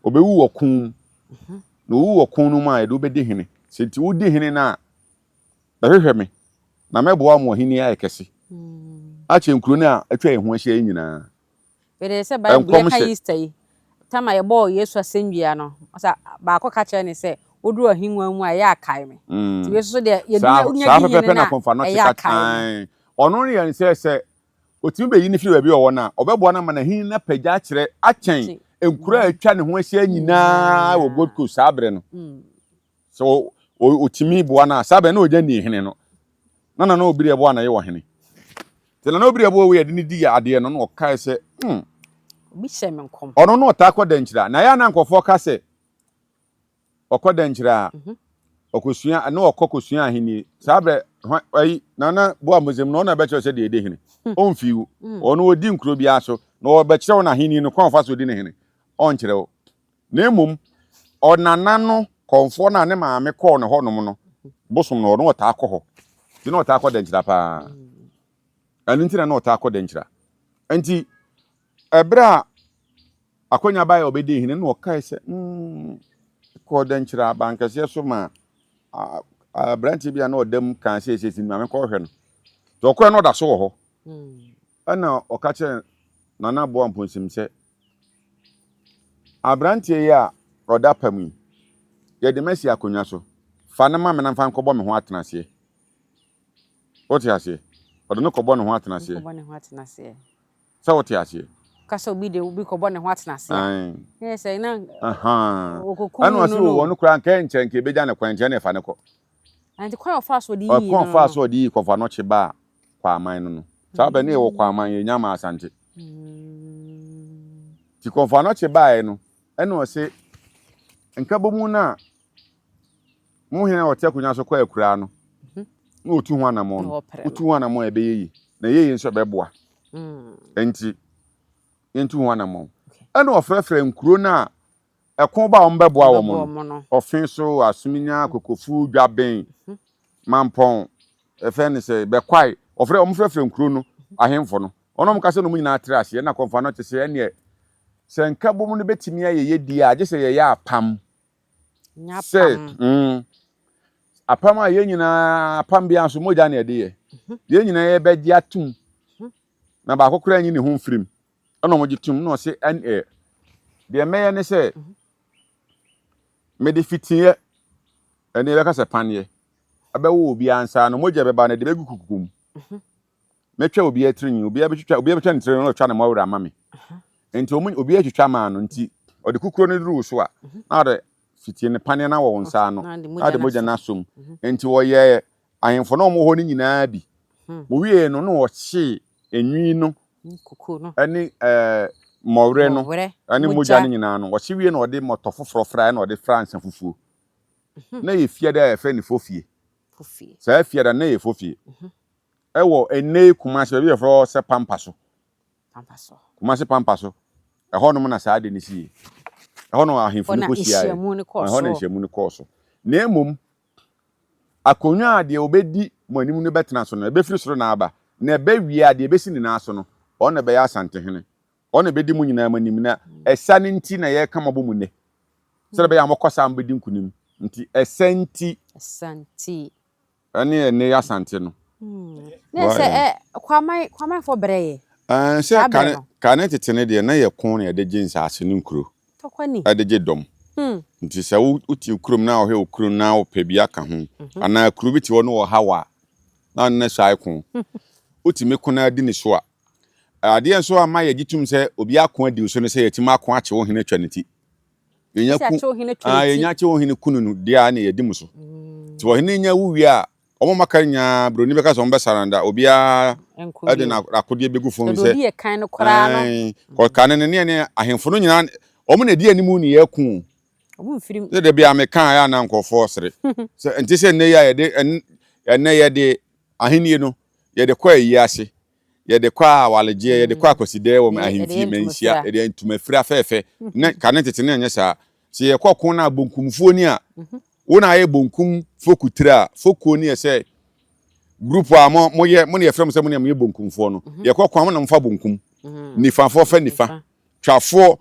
Ɔbɛwu wɔ ko mu. Na owu wɔ ko no mu a, yɛde wo bɛdi hene. Sɛ nti wodi hene no a, bɛhwehwɛ me, na mɛboa wo ma w'ahenni ayɛ kɛse akyɛ nkuro no a atwa yɛn ho ahyia yi nyinaa. Bere sɛ Bible yɛka Nkɔmhyɛ. Easter yi, tam a yɛbɔɔ Yesu asɛnnua no, ɔsɛ baako ka kyerɛ ne sɛ, woduru ahengua mu a, ɛyɛ a kae me. Nti wei nso so deɛ, yɛdu Saa wonya saa di hene pɛpɛpɛ no na a, Kɔmfo Anokye ɛyɛ ka a kae me. ae. Ɔno no yɛ ne sɛ sɛ otumi bɛyi no firi baabi a ɔwɔ no a, ɔbɛboa no ama n'ahenni no apagya akyerɛ akyɛn Nti, nkuro a atwa ne ho ahyia nyinaa wɔ Gold nyinaa. Coast saa berɛ no. Sɛ ɔtumi boa no a, saa bɛn na ɔgya nii hene no. Na Nana Obiri Aboah na ɛyɛ ɔhene. Nti Nana Obiri Aboah wei yɛde no di adeɛ no na ɔkae sɛ, hmm. Obi hyɛ me nkɔm. Ɔno na ɔtaa kɔ Dankyira. Na ɛyɛ a na nkurɔfoɔ ka sɛ ɔkɔ Dankyira a, ɔkɔsua, na ɔkɔ kɔsua ahennie. Saa berɛ, hwan, ayi, Nana Boa Mosem no, ɔno na ɛbɛkyerɛ sɛ deɛ ɛdi hene. Ɔmfii wo. Ɔno ɔdi nkuro biara so, na ɔbɛkyerɛ wo n'ahennie no, kwan a ɔfa so di ne hene. Ɔnkyerɛ wo. Na mmom ɔnana no kɔmfoɔ no a ne maame kɔɔ ne hɔnom no bosom no, ɔno ɔtaa kɔ hɔ. Nti na ɔtaa kɔ Dankyira paa. Ɛno nti na na ɔtaa kɔ Dankyira. Nti ɛberɛ a akwanya baeɛ a ɔbɛdii hene no ɔkae sɛ, mm, kɔɔ Dankyira abankɛseɛ so ma aberanteɛ bi a na ɔda mu kaa sɛ ɛsɛ maame kɔhwɛ no. Nti ɔkɔɛ no ɔda so wɔ hɔ. Ɛna ɔka kyerɛ Nana Aboa Mponsim sɛ, Aberanteɛ yi a ɔda pa mu yi, yɛde me asi akonnwa so. Fa no ma me na mfa nkɔbɔ me ho atenaseɛ. Wote aseɛ? Ɔde no kɔbɔ ne ho atenaseɛ. Nkɔbɔ ne ho atenaseɛ. Sɛ wote aseɛ? Ka sɛ obi de obi kɔbɔ ne ho atenaseɛ. Ae. Ne yɛ sɛ na Ahaa. ɔkɔkum Ɛna no ɔse no no. ɔno koraa nka ɛnkyɛ nka ɛbɛgya ne kwan nti ɛna ɛfa no kɔ. Nti kwan a ɔfaa so ɔde yii Ɔkwan a no ɔfaa no. so ɔde yii Kɔfo Anɔkye baa Kwaaman no no. Saa bɛ ne yɛwɔ Kwaaman yɛnya maa Asante. Nti Kɔmfo Anɔkye baeɛ no, ɛna ɔse, Nkabomu no a mo hene a ɔte akonnwa so kɔ akuraa no, na ɔtu ho anammɔn no, wotu ho anammɔn a ɛbɛyɛ yie, na ɛyɛ yie nso ɛbɛboa. Nti yɛntu ho anammɔn. Ɛna ɔfrɛfrɛ nkuro no a ɛko ba a wɔbɛboa wɔn no, Ɔfe so, Asomenya, Kokofu, Dwaben, Mampɔn, ɛfɛ ne sɛ Bɛkwae, ɔfrɛ wɔn frɛfrɛ nkuro no ahemfo no. Wɔn a wɔka sɛ na wɔn nyinaa tra aseɛ na kɔmfa no te sɛ ɛneɛ sɛ nkabom no bɛtumi ayɛ yɛ die a gye sɛ yɛyɛ apam. Sɛ apam a yɛn nyinaa apam biara nso mogya na ɛde yɛ. Yɛn nyinaa yɛbɛgye atum na baako koraa nyi ne ho mfirim. Ɛna wɔgye tom na ɔse ɛneɛ deɛ mɛyɛ ne sɛ mede fitiiɛ ɛne yɛbɛka sɛ paneɛ ɛbɛwɔ obiara nsa ano mogya bɛba no ɛde bɛgu kukuku mu mɛtwa obiara tiri nwi obiara bɛtwitwa obiara bɛtwa ne tiri na ɔtwa ne mɔwerɛ ama me nti wɔn obiara twitwa maa no nti ɔde kukuro no duru so a na ɔde fitie ne paneɛ no awɔ wɔn nsa ano na ɔde mogya no asom nti wɔyɛ ahemfo na wɔn wɔ hɔ no nyinaa bi wɔwie no na wɔhyee enwi no Kukuo no. ne ɛɛ mmɔwerɛ no ne mogya no nyinaa no, ɔhye wie na ɔde mmɔtɔ foforɔ fra na ɔde fra nsa fufuo. Na yɛ fiada a yɛfrɛ no fofie. Saa fiada no na yɛ fofie. Ɛwɔ ɛnnɛ yi Kumasi baabi yɛfrɛ hɔ sɛ Pampa so. Kumasi Pampa so. Ɛhɔnom na saa ade no siiɛ. Ɛhɔ na ahemfo no kɔhyiaeɛ. Ɛhɔ na nhyiamu no kɔɔ so. Na mmom Akonnwa a deɛ ɔbɛdi mo anim no bɛtena so no, ɛbɛfiri soro na aba, na ɛbɛwie a, deɛ ɛbɛsi ne nan so no, ɔno na ɛbɛyɛ Asantehene. Ɔno na ɛbɛdi mo nyinaa mo anim, na ɛsa no nti na yɛreka mo abɔ mu nnɛ, sɛdeɛ ɛbɛyɛ a mokɔ saa a mobɛdi nkonim. Nti ɛsa nti. Ɛsa nti. Ɛne ɛnnɛ yi Asante no. Na sɛ ɛ Kwaman Kwamanfoɔ brɛ yɛ. Ɛɛ sɛ kane kane tete no deɛ na yɛ ko na yɛde gye nsaase ne nkuro. Tɔkwa ni. Ɛde gye dɔm. Nti sɛ wo wote kurom na wohwɛ wo kurom na wopɛ bi aka ho anaa kuro bi te hɔ na ɔha wo a na ɔne no suae ko. Wotumi ko na di ne so a. Adeɛ nso a ma yɛgye tom sɛ obi ako adi wo so ne sɛ yɛatumi ako akye wo hene atwa ne ti. Yɛnya ku ah yɛnya kye wo hene kunu no deɛ a na yɛdi mo so. Nti ɔhene nya wu wie a Wɔn a wɔaka nyinaa, buroni bɛka sɛ wɔbɛsaranda, obiara de n'akodeɛ bɛgu fam sɛ, kɔka ne ne ne ahemfo no nyinaa, wɔn na ɛdi anim ne yɛko. Sɛ da bi a meka a na nkurɔfoɔ sere. Sɛ nte sɛ nnɛ yi a yɛde ɛnnɛ yɛde ahennie no yɛde kɔ ayi ase, yɛde kɔ awaregyeɛ, yɛde kɔ akwasidɛɛ wɔ ahemfie manhyia, yɛde ntomafira fɛɛfɛ. Ne kane tete ne ɛnyɛ saa. Sɛ yɛkɔ ko no a bonkumfoɔ ni a, Wo na ayɛ bonkum fokutire a, fokuo no yɛ sɛ group a mo moyɛ mo na yɛfrɛ mo sɛ mo na moyɛ bonkumfoɔ no. Mhm. Yɛkɔ kwan mo na mofa bonkum. Mhm. Nifafoɔ fa nifa. Twafoɔ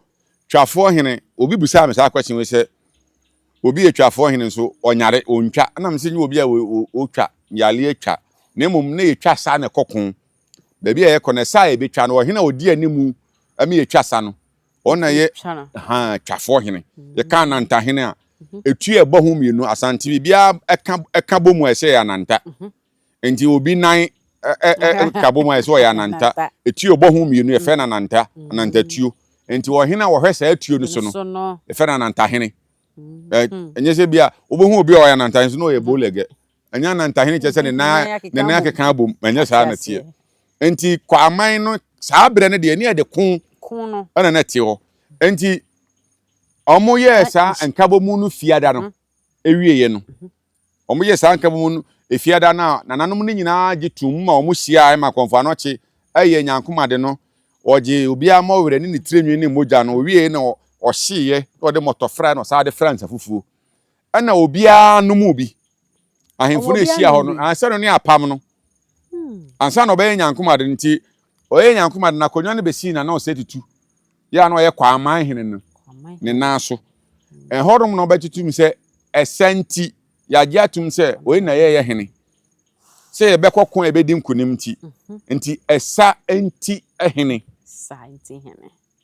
twafoɔ hene obi bisaa me saa question wei sɛ obi yɛ twafoɔ hene nso ɔnyare ɔntwa ɛna me sɛ nyɛ obi a ɔtwa yare atwa na mmom na yɛtwa saa na ɛkɔ ko baabi a yɛkɔ no ɛsa a yɛbɛtwa no ɔhene a ɔdi animu ɛma yɛtwa sa no Wɔn na yɛ ha twafoɔ hene. Yɛka ananta hene a, etu yɛ bɔ ho mmienu asante biribiara ɛka ɛka bɔ mu a ɛsɛ yɛ ananta. Nti obi nan ɛ ɛ ka bɔ mu a ɛsɛ ɔyɛ ananta. Etu yɛ bɔ ho mmienu yɛfrɛ no ananta ananta tuo. Nti ɔhene a wɔhwɛ saa tuo no so no yɛfrɛ no ananta hene. Ɛnyɛ sɛ bi a wobɛhu obi a ɔyɛ ananta hene so na ɔyɛ bolɛgɛ. Ɛnyɛ anantahene kyerɛ sɛ ne nan ne nan akeka abom, ɛnyɛ saa na teɛ. Nti Kwaman no saa berɛ no deɛ ne yɛde ko ɛna na ɛte hɔ. Nti wɔn yɛɛ saa nkabɔmu no fiada no ewieɛ no, wɔn yɛɛ saa nkabɔmu no efiada no a nananom no nyinaa gye tum ma wɔn hyia ma Kɔmfo Anɔkye ɛyɛ Nyankomade no, wɔgye obiara mmɔwerɛ ne ne tirinwi ne mogya no, owie na ɔhyeeɛ na ɔde mmɔtɔfra na ɔsan de fra nsa fufuo. Ɛna obiara nom bi. Ahemfo no ehyia hɔ no, ansa no ne apam no. Hmm. Ansa na ɔbɛyɛ Nyankomade no nti, ɔyɛ Nyankomade no akonnwa no bɛsii na na ɔsɛ tutu. Yɛ a na ɔyɛ Kwaman hene no ne nan so. Ɛhɔnom na ɔbɛtutu mu sɛ ɛsɛ nti yɛagye atum sɛ ɔyɛ na yɛyɛ hene. Sɛ yɛbɛkɔ ko a yɛbɛdi nkonim nti. Mhm. Nti ɛsa nti hene.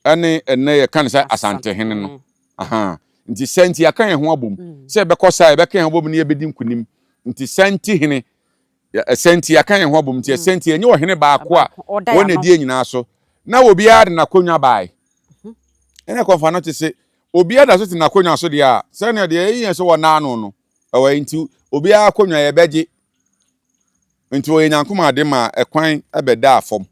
Ɛne ɛnɛ yɛka no sɛ Asantehene no. Aha. Nti sɛ nti yɛaka yɛn ho abom mm. sɛ yɛbɛkɔ saa yɛbɛka yɛn ho abom ne yɛbɛdi nkonim. Nti sɛ nti hene ɛsɛ nti yɛaka yɛn ho abom nti ɛsɛ mm. nti ɛnyɛ ɔhene baako a wɔn na ɛdi nyinaa so na obiara de n'akonnwa bae. Mhm. Ɛna kɔnfa no te se obiara da so te n'akonnwa so deɛ a sɛnea deɛ ɛyɛ yɛn sɛ wɔn ano no ɛwɔ nti obiara akonnwa yɛbɛgye nti ɔyɛ nyankoma ade ma ɛkwan ɛbɛdaa fam.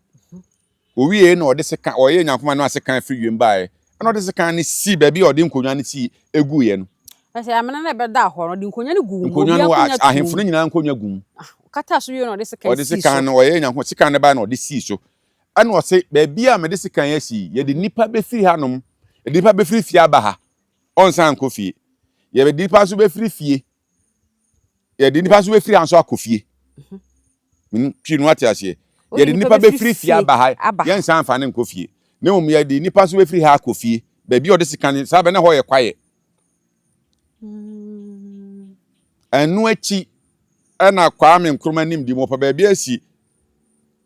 Owiee na ɔde sekan, ɔyɛɛ Nyankopɔn anim a sekan firi wiem baeɛ, ɛna ɔde sekan no sii baabi a ɔde nkonnwa no sii guiɛ no. Na sɛ amena no a ɛbɛdaa hɔ no, ɔde nkonnwa no guu mu. Nkonnwa no, ahemfo no nyinaa nkonnwa gu mu. Ah, ɔkataa so wie na ɔde sekan sii so. Ɔde sekan no, ɔyɛɛ Nyankopɔn, sekan no baeɛ na ɔde sii so. Ɛna ɔse, baabi a mede sekan asi yi, yɛde nnipa bɛfiri hanom, yɛde nnipa bɛfiri fie aba ha, ɔnsan nkɔ fie. Yɛde nnipa nso bɛfiri fie yɛde nipa nso bɛfiri ha nso akɔ fie mhm. twi no ate aseɛ yɛde nipa bɛfiri fie aba ha yɛnsan mfa ne nkɔ fie na mmom yɛde nipa nso bɛfiri ha akɔ fie baabi a ɔde sika ne saa bɛ na hɔ yɛ kwaeɛ mm. ɛno akyi ɛna Kwame Nkrumah nim di mu ɔpɛ baabi asi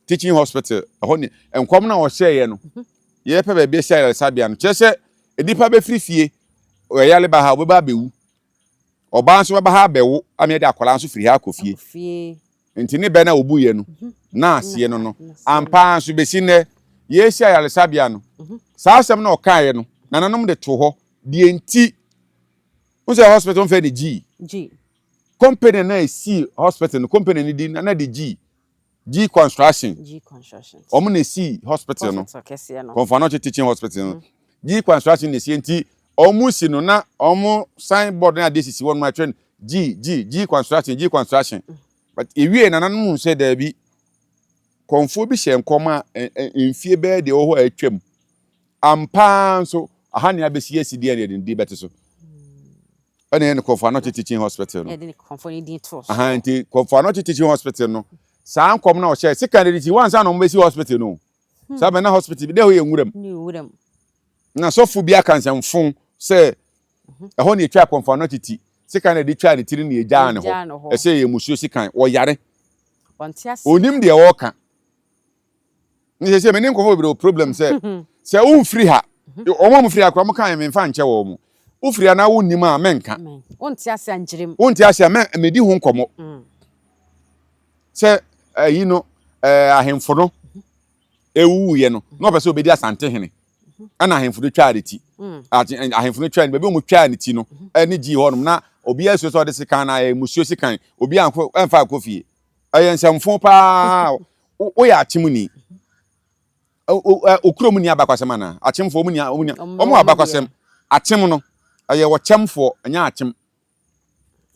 teaching hospital ɛhɔ ne nkɔm na ɔhyɛeɛ no mhm. yɛpɛ baabi asi ayaresabea no kyerɛ sɛ nipa bɛfiri fie ɔyare ba ha ɔbɛba abɛwu Ɔbaa nso bɛba ha abɛwo ama yɛde akwadaa nso firi ha akɔ fie. Nti ne bɛ no a ɔbuiɛ no, mhm. na aseɛ no no. Ampa ara nso bɛsi nnɛ, yɛresi ayaresabea no, mhm. saa asɛm na ɔkaeɛ no, nananom de to hɔ. Deɛ nti, wo sɛ hospital mfɛ ne G. Company na ɛsii hospital no, company no di na de G. G Construction. G Construction. Wɔn na esi hospital no. Hospital kɛseɛ no. Komfo Anokye Teaching Hospital no. G Construction na esi nti wɔn si no na wɔn sign board na adeɛ sisi hɔ nom atwerɛ no G G G Construction G Construction. But ewie nananom hu sɛ daabi kɔnfoɔ bi hyɛ nkɔm a mfie bɛyɛ deɛ ɛwɔ hɔ a atwam. Ampa ara nso aha ne abɛsi asi deɛ deɛ ne din bɛte so. Ɛna ɛyɛ no Kɔmfo Anokye Teaching Hospital no. Yɛde ne kɔmfo ne din too so. Aha nti Kɔmfo Anokye Teaching Hospital no saa nkɔm na ɔhyɛ sika de ti wansa na wɔn bɛsi hospital no. Saa bɛn na hospital bi dɛ hɔ yɛ nwuram. Ne nwuram. Na sɔfo bi aka nsɛmfo sɛ ɛhɔ na etwa Kɔmfo Anokye ti. Sika na ɛde twaa ne tiri na egyaa ne hɔ. Ɛsɛ yɛ musuo sikan. Ɔyare. Ɔnte ase. Onim deɛ ɔreka. Ne sɛ sɛ me ne nkurɔfoɔ bebree wɔ problem sɛ sɛ womfiri ha wɔn a wɔfiri ha koraa wɔka yɛ memfa nkyɛ wɔn mo wofiri ha na wonnim a menka wonte ase a nkyerɛ mu wonte ase a mɛ medi ho nkɔmmɔ sɛ ayi no ɛɛ ahemfo no ewuwuiɛ no na ɔpɛ sɛ obedi asante hene ɛna ahemfo no twaa ne ti ahemfo no twaa ne baabi a wɔn twaa ne ti no ɛne gyii hɔnom na obiara suro sɛ ɔde sekan na ɛyɛ musuo sekan obiara nkɔ ɛmfa akɔ fie Ɛyɛ nsɛmfo paa. Woyɛ akyemni. Okurom ni abakwasɛm anaa? Akyemfoɔ wɔn ni wɔn ni wɔn wɔ abakwasɛm. Akyem no ɛyɛ ɔkyɛmfoɔ ɛnyɛ akyem.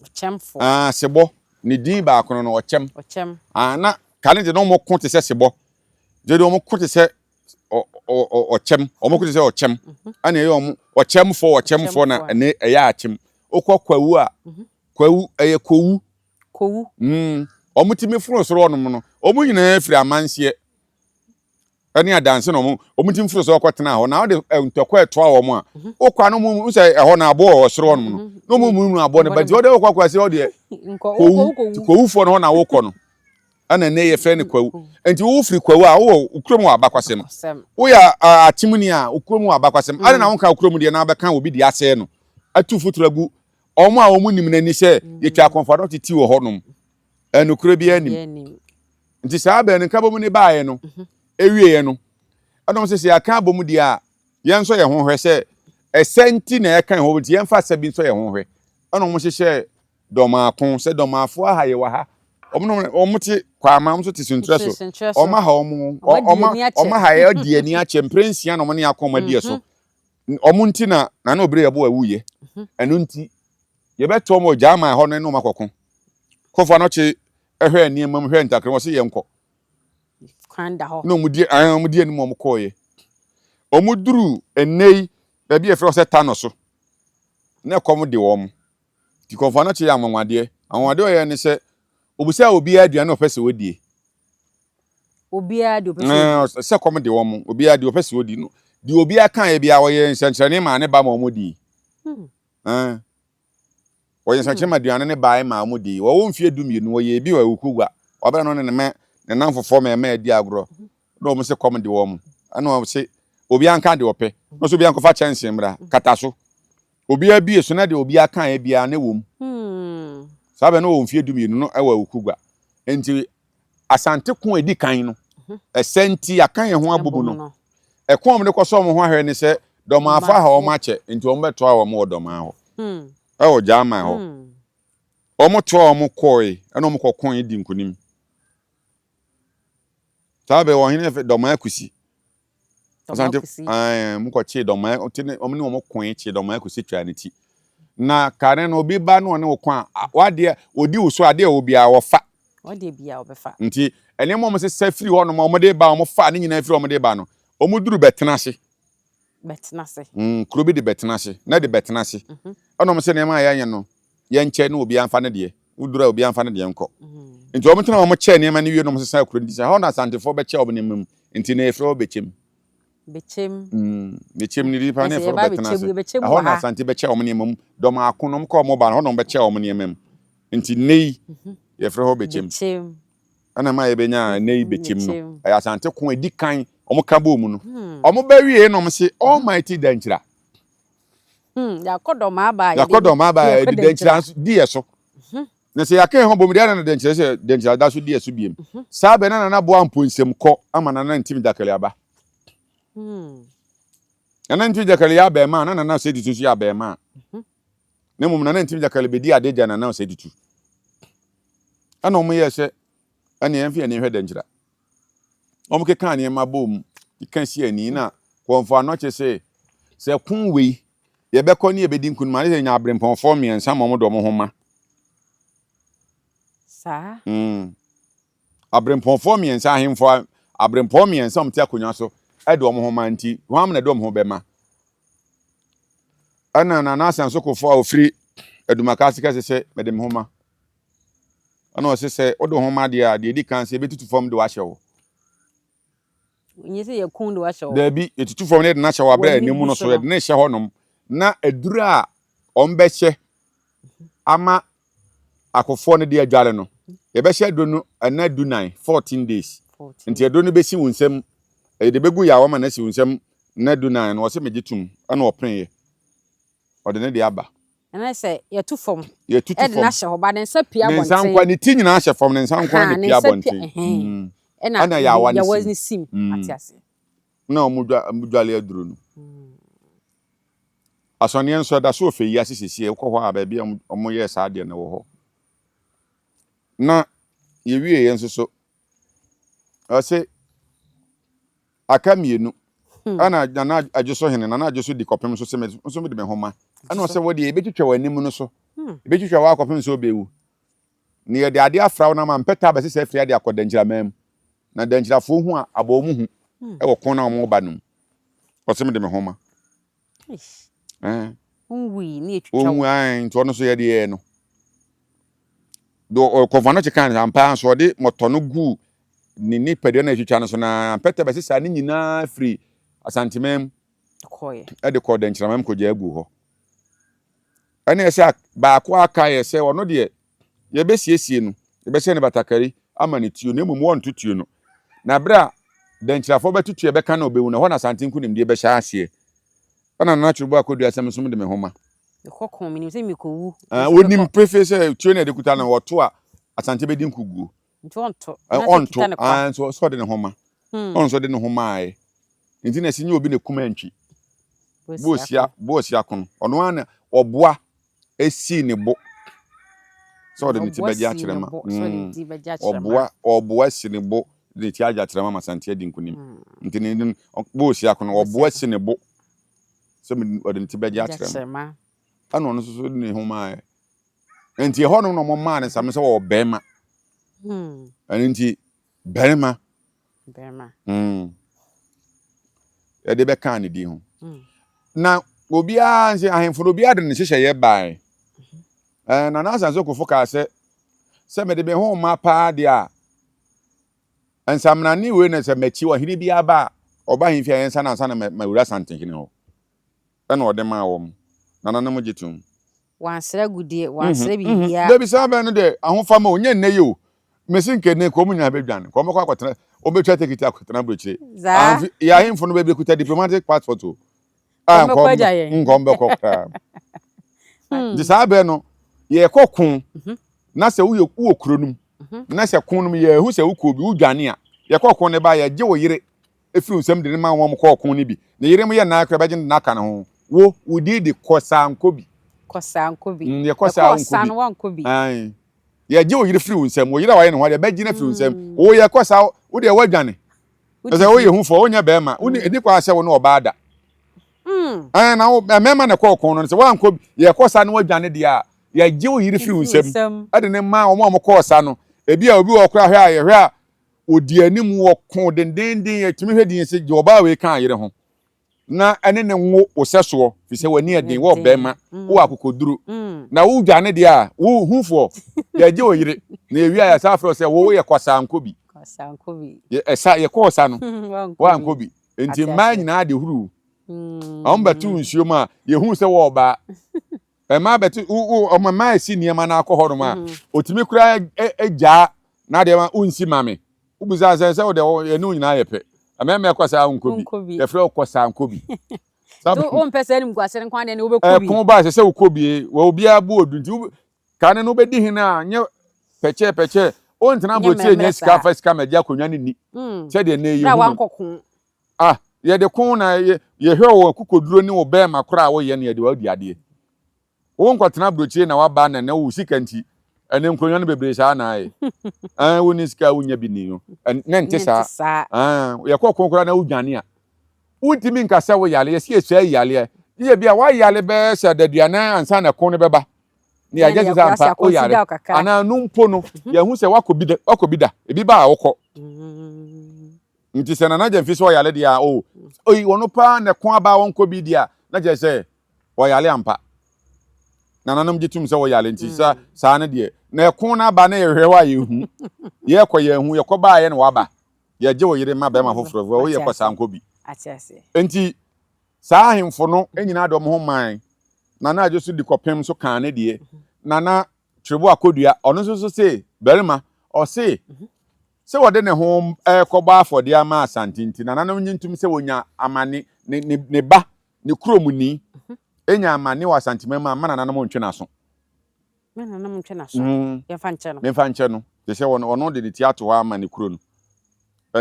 Ɔkyɛmfoɔ. Ah, sebɔ ne din baako no no ɔkyɛm. Ɔkyɛm. Ah, na kane de na wɔn ko te sɛ sebɔ. De de wɔn ko te sɛ ɔkyɛm. Wɔn ko te sɛ ɔkyɛm. Mhm. Ɛna ɛyɛ wɔn ɔkyɛmfoɔ ɔkyɛmfoɔ na ɛne ɛyɛ akyem. Okɔ kwawu a mhm. kwawu ɛyɛ kowu. Kowu. Mm, wɔn tumi foro soro hɔnom no, wɔn nyinaa firi amanseɛ ɛne adanse na wɔn wɔn tumi foro soro kɔtena hɔ na wɔde ntɔkwa ɛtoa wɔn a mhm. wokɔ ano mu sɛ ɛhɔ na aboɔ wɔ soro hɔnom no mhm. na wɔn mu mu aboɔ no ba nti wɔde wokɔ akɔ ase hɔ deɛ kowu kowufoɔ no hɔ na wokɔ no ɛna ɛnɛ yɛfrɛ no kwawu nti wofiri kwawu a wowɔ kurom wɔ abakwasɛm woyɛ akyemni a kurom wɔ abakwasɛm mm. ade na wonka kurom deɛ na wabɛka obi deɛ asɛe no atu fotoro agu Wɔn a wɔn nim no ani sɛ yɛtwa akɔmfo ano tete wɔ hɔnom. Ɛnokorɛ biara nim. Nti saa bɛn no nkabom no baeɛ no, ɛwieɛ no, ɛna wɔn sɛ sɛ yɛaka abom deɛ a, yɛnsɔ yɛn ho hwɛ sɛ ɛsɛ nti na yɛka yɛn ho nti yɛmfa asɛ bi nsɔ yɛn ho hwɛ. Ɛna wɔn hyehyɛɛ dɔmaako sɛ dɔmaafoɔ aha yɛwɔ ha. Wɔn no wɔn te Kwama, wɔn nso te Suntrɛ so. Wɔn aha wɔn, wɔn aha yɛ adi ani akyɛ mprɛnsia na wɔn ne akɔ wɔn adi ɛso. Wɔn nti na Nana Obiri Yeboah wuiɛ. Mhm. Ɛno nti yɛbɛto wɔn wɔ German hɔ no ne wɔn akɔko. Kofo Anokye hwɛɛ nneɛma mu hwɛɛ ntakra mu ɔse yɛnkɔ. Kwan da hɔ. Na wɔn di ɛn wɔn di anim wɔn kɔɔeɛ. Wɔn duru ɛnnɛ yi baabi a yɛfrɛ hɔ sɛ Tano so. Na ɛkɔm de wɔn. Nti Kofo Anokye yɛ anwanwadeɛ. Anwanwadeɛ a ɔyɛɛ ne sɛ obisaa obiara aduane a ɔpɛ sɛ ɔdie. Obiara deɛ ɔpɛ sɛ ɔdi. Sɛ kɔm de wɔn, obiara deɛ ɔpɛ sɛ ɔdi no. Deɛ obiara kaeɛ biara, ɔyɛ nsɛnkyerɛnne maa ne ba ma wɔn dii. Hmm. Ɔyɛ nsɛnkyerɛnne ma aduane ne baeɛ maa wɔn dii. Wɔwɔ mfeɛ 12, wɔyɛ ebi wɔ Awukugua. Wɔabɛn no ne ne mɛ ne namfofoɔ mmarima adi agorɔ. Na wɔn sɛ kɔm de wɔn. Ɛna wɔn sɛ obiara nka deɛ ɔpɛ. Na ɔsɛ obiara nkɔfa kyɛnsee mmra, kata so. Obiara bie so na deɛ obiara kaeɛ biara ne wɔm. Hmm. Saa bɛ no wɔ mfeɛ 12 no wɔ Awukugua. Nti Asante ko a ɛdi kan no, ɛsɛ nti yɛaka yɛn ho abɔ mu no, ɛko a wɔde kɔsɔ wɔn ho ahwɛ ne sɛ Dɔmaafo aha wɔn akyɛ nti wɔbɛtoa wɔn wɔ Dɔmaa hɔ, ɛwɔ Gyaman hɔ. Wɔtoa wɔn kɔe ɛna wɔn kɔkoe di nkonim. Saa bɛ ɔhene fɛ Dɔmaa Kusi. Asante ɛɛ mo kɔ kyee Dɔmaa ɔte ne wɔn ne wɔn koe kyee Dɔmaa Kusi twaa ne ti. Na kane no obi ba no ɔne wo ko a wadeɛ odi wo so adeɛ a ɔwɔ biara wɔfa. Ɔdeɛ biara ɔbɛfa. Nti nneɛma a wɔsesa firi hɔnom a wɔde ba a wɔfa ne nyinaa firi wɔde ba no wɔduru bɛtena ase. Bɛtena ase. Mm, kuro bi de bɛtena ase na de bɛtena ase. Mhm. Ɛna wɔn sɛ nneɛma a yɛanyɛ no yɛnkyɛ na obiara mfa ne deɛ. Woduru a obiara mfa ne deɛ nkɔ. Mhm. Nti wɔn tena wɔn kyɛ nneɛma no wie na wɔn sesa kuro no nti sɛ hɔ na Asantefoɔ bɛkyɛ wɔn nneɛma mu nti na yɛfrɛ hɔ Bɛkyɛm. Bɛkyɛm. Mm, Bɛkyɛm ne nipa ne Ɛsɛ yɛfrɛ hɔ yɛba bɛtena bɛkyɛm ase. yɛbɛkyɛm Ɛhɔ wɔ na ha. Asante bɛkyɛ wɔn nneɛma mu. Dɔm ako no wɔn kɔ wɔn ba no hɔ na wɔn bɛkyɛ wɔn nneɛma mu. Nti nnɛ yi yɛfrɛ hɔ Bɛkyɛm. Bɛkyɛm. Ɛna ɛma yɛbɛnya nnɛ yi Bɛkyɛm no. Bɛkyɛm. Ɛyɛ Asante ko a ɛdi kan wɔn ka bɔɔ mu no. Wɔn ba wie na wɔn se Almighty Dankyira. Hmm, yɛakɔ dɔm aba a Yɛakɔ yɛde dɔm aba a yɛkɔ yɛde Dankyira Dankyira. nso di yɛ so. Na sɛ yɛaka yɛn ho bom deɛ na Dankyira sɛ Dankyira da so di yɛ so biem. Saa bɛ na Nana Boa Mpo nsɛm kɔ ama Nana Ntim Dakali aba. Nana Ntim Dakali yɛ abɛɛmaa na Nana Osei Tutu nso yɛ abɛɛmaa. Na mmom Nana Ntim Dakali bɛdi ade gya Nana Osei Tutu. Ɛna wɔn yɛɛ sɛ Ɛnneɛ yɛmfa yɛn ani nhwɛ dɛnkyira. Wɔkekaa nneɛma boom keka sii ani na Kɔmfo Anɔkye se, sɛ ko wei, yɛbɛkɔ ne yɛbɛdi nkonim a, ne sɛ yɛnya aberempɔnfoɔ mmiɛnsa ma wɔde wɔn ho ma. Saa? Mm. Aberempɔnfoɔ mmiɛnsa, ahemfo aberempɔn mmiɛnsa a wɔte akonnwa so de wɔn ho ma nti, hwan na de wɔn ho bɛma? Ɛna Nana Asanso Kofo a ɔfiri Adumaka ase kɛse sɛ, mede me ho ma. Ɛna ɔse sɛ wode wo ho ma deɛ a, deɛ ɛdi kan sɛ yɛbɛtutu fam de wahyɛ wo. Nyɛ sɛ yɛkum de wahyɛ wo. Daabi, yɛtutu fam na yɛde no ahyɛ wo aberɛ a W'ani anim gu no so so, no. yɛde no hyɛ hɔnom na aduru a wɔbɛhyɛ ama akofoɔ no de adware no, yɛbɛhyɛ aduro no ɛna dunan, 14 days. Nti aduro no bɛsi wo nsam, yɛde bɛgu yaawa ma no asi wo nsam nna dunan no, ɔse megye tom, ɛna ɔpeneeɛ. Ɔde ne deɛ aba. Ɛna sɛ yɛtu fam. Yɛtutu Ɛde fam. no ahyɛ hɔ, ba ne nsa pue Ne nsa abɔnten. nkoa, ne ti nyinaa hyɛ fam, ne nsa nkoa Ahaa, na ne epue nsa pue, abɔnten. ɛhɛn. Mm. Ɛna Ɛna yaawa no yaawa sim. no sim. Mm. Ate ase. Na wɔn dwa, wɔn dwale aduro no. Asɔneɛ nso ɛda so wɔ fɛ yi ase siesie. Wokɔ hɔ a baabi a wɔn yɛɛ saa adeɛ no wɔ hɔ. Na yɛwie yɛn nso so, ɔse Aka mmienu. Ɛna Nana Adwoso hene, Nana Adwoso di kɔpem so sɛ me nso mede me ho ma. Ɛna ɔsɛ wo deɛ yɛbɛtwitwa w'anim no so. Yɛbɛtwitwa wo akɔpem sɛ wobɛwu. Na yɛde adeɛ afra wo no ama mpɛtɛ abɛsesa afiri adeɛ akɔ Dankyiraman mu. Na Dankyirafoɔ hu a, abɔ wɔn hu wɔ ko no a wɔreba no mu. Ɔsɛ mede me ho ma. Wonwui ne yɛtwitwa wo. Ɔnwu nti ɔno nso yɛde yɛɛ no. Kɔmfo no kyekaa no ampa ara nso ɔde mmɔtɔ no guu ne nipadua no a ɛtwitwa no so na mpɛtɛ bɛsesaa ne nyinaa firi Asanteman mu de kɔɔ Dɛnkyerɛman mu kɔgyaa guu hɔ. Ɛne ɛsɛ baako aka yɛ sɛ ɔno deɛ yɛbɛsiesie no, yɛbɛhyɛ no batakari ama no tuo na mmom wɔnto tuo no. Na berɛ a Dɛnkyerɛfoɔ bɛto tuo ɛbɛka na ɔbɛwu no, ɛhɔ na Asante nkonimdie bɛhyɛ aseɛ. Ɛna Nana Kyereboah Kodua sɛ me nso mede me ho ma. Mekɔ ko, menim sɛ mekɔwu. Ah, wonim pefee sɛ tuo na ɛde kuta no, wɔto a Asante bɛdi nkuguo. Nti ɔnto. Eh, Na sɛ ɔnto. kita ne kwa. Ah, nso sɛ ɔde ne ho ma. Ɔno nso ɔde ne ho maae. Nti na ɛsɛ nyɛ obi na kum antwi. Bosia, bosia ko no. Ɔno ara na ɔboa esii ne bo sɛ ɔde ne ti bɛgye akyerɛ ma. Ɔboa, ɔboa si ne bo de ne ti agye akyerɛ ma ma Asante adi nkunim. Nti ne bosia ko no, ɔboa si ne bo sɛ ɔde ne ti bɛgye akyerɛ ma. Ɛna ɔno nso so de ne ho maae. Nti ɛhɔ nom na wɔn maa ne nsam sɛ ɔwɔ bɛrima. Ɛno nti bɛrima. Bɛrima. Yɛde bɛkaa ne din ho. Na obiara nse ahemfo no obiara de ne nhyehyɛeɛ bae. Ɛɛ Nana Asante Kofo kaa sɛ sɛ mede me ho ma paa deɛ a nsamena wei na sɛ makyi ɔhene bi aba a ɔba ahemfie a yɛnsa no ansa na mawura Asantehene hɔ. Ɛna ɔde maa wɔn. Nananom gye tom. Wansrɛ agudeɛ, wansrɛ biribiara. Dabi saa bɛn no deɛ ahofama o, nyɛ nnɛ yi o. Mese nka nnɛ nka wɔn nyinaa bɛdwane, nka wɔbɛkɔ akɔtena, wɔbɛtwa tekiti akɔtena aburokyire. Saa. Ahemfo, yɛ ahemfo no bebree kuta diplomatic passport o. A Wɔn nka bɛkɔ wɔn, agya yɛn. nka wɔn bɛkɔ koraa. Nti saa bɛn no, yɛkɔ ko, na sɛ woyɛ wowɔ kuro no mu, na sɛ ko no mu yɛhu sɛ wokɔ obi, wodwane a, yɛkɔ ko no ba yɛgye wo yere firi wo nsam de no ma wɔn kɔ ɔko no bi. Ne yerenom yɛ nnan koraa, bɛgye no de no aka ne ho. Wo, wo din de kɔ saa nkɔ bi. Kɔ saa nkɔ bi. Yɛkɔ saa Yɛkɔ nkɔ saa bi. no wankɔ bi. Ae. Yɛgye wo yere firi wo nsam. Wo yere a wayɛ ne ho adeɛ, bɛgye no afiri wo nsam. Wo, yɛkɔ saa, wo deɛ woadwane. Wodi Ɛsɛ woyɛ fi. hufoɔ, wonyɛ bɛrima. Wo ne, ɛni kwan sɛ wo ne ɔbaa da. Ɛn, na wo, mmarima na ɛkɔ ɔko no, sɛ woankɔ bi, yɛkɔ saa na woadwane deɛ a, yɛgye wo yere firi wo nsam de no ma wɔn a wɔkɔɔ sa no. Ebi a obi wɔ hɔ koraa hwɛ a, yɛhwɛ a, Ɔdi anim wɔ ko dendeenden, yɛtumi hwɛ din sɛ gye ɔbaa wei ka yere ho na ɛne ne nwo wo sɛsoɔ, firi sɛ w'ani ɛden, wɔ bɛrima, wowɔ akokoduro, na wodwane deɛ a, wo hufoɔ, yɛgye wo yere, na yɛwie a yɛsan frɛ wo sɛ wo woyɛ kwasankɔ bi. Ɛsa, yɛkɔɔ sa no, woankɔ bi. Enti mmaa nyinaa de huruu. Wɔn bɛto nsuo mu a, yɛhuu sɛ wɔ ɔbaa. Mmaa bɛte wo wo ɔmo mmaa esi nneɛma no akɔ hɔnom a mm. otumi koraa gyaa n'adeɛ ma wonsi ma me wobisa sɛ sɛ wode yɛne wo nyinaa yɛ pɛ mmarima ɛkɔ saa wonkɔ bi yɛfrɛ wo kɔ saa nkɔ bi wompɛ sɛ animguase no nko adeɛ ne wobɛkɔ bi ɛko ba sɛ sɛ wokɔ bi wɔ obiara bu odu nti kane no wobɛdi hene a nyɛ pɛkyɛ pɛkyɛ wontena aburokyire nyɛ sika fa sika ma agye akonnwa no nni mm. sɛdeɛ nnɛ yɛhu no Ah, yɛde ko na yɛhwɛ wɔ akokoduro ne wo bɛɛma koraa a woyɛ no yɛde wadi adeɛ. Wo nkɔtena aburokyire na waba na na wo sika nti. Ɛnɛ nkonnwa no bebree saa na ayɛ. Ɛn wonni sika a wonnya bi ni no. Ɛn na ɛnte saa. saa. Ɛn yɛkɔ ko koraa na wodwane a, wontumi nka sɛ woyare. Yɛsi yɛsua yare. Yɛ bi a woayare bɛyɛ sɛ adaduanan ansa na ko no bɛba. Ne yɛagye to sɛ ampa woyare. Anaa no mpo no, yɛahu sɛ woakɔ bi da, woakɔ bi da. Ebi ba a wokɔ. Nti sɛ Nana Gyamfi sɛ ɔyare deɛ a, o, oyi ɔno paa na ɛko aba a ɔnkɔ bi deɛ a, na kyerɛ sɛ ɔyare ampa. Nananom gye tom sɛ ɔyare nti sa saa no deɛ, na ɛko no aba na yɛhwɛ hɔ a yɛhu. Yɛkɔ yɛhu, yɛkɔ baeɛ na waba. Yɛgye wo yere ma bɛrima foforɔ, wo yɛkɔ saa nkɔ bi. Nti saa ahemfo no nyinaa de wɔn ho mae. Nana Adwo so di kɔpem so kaa ne deɛ. Nana Kyerebo Akodua, ɔno nso so se barima, ɔse sɛ wɔde ne ho rekɔbɔ afɔdeɛ ama Asante nti, nananom nye ntom sɛ wɔnya amane, ne, ne, ne ba, ne kuromni, nya amane wɔ Asanteman mu a, mma nananom ntwe n'aso. Mma nananom ntwe n'aso. Yɛmfa nkyɛ no. Memfa nkyɛ no. Te sɛ ɔno, ɔno de ne ti ato hɔ ama ne kuro no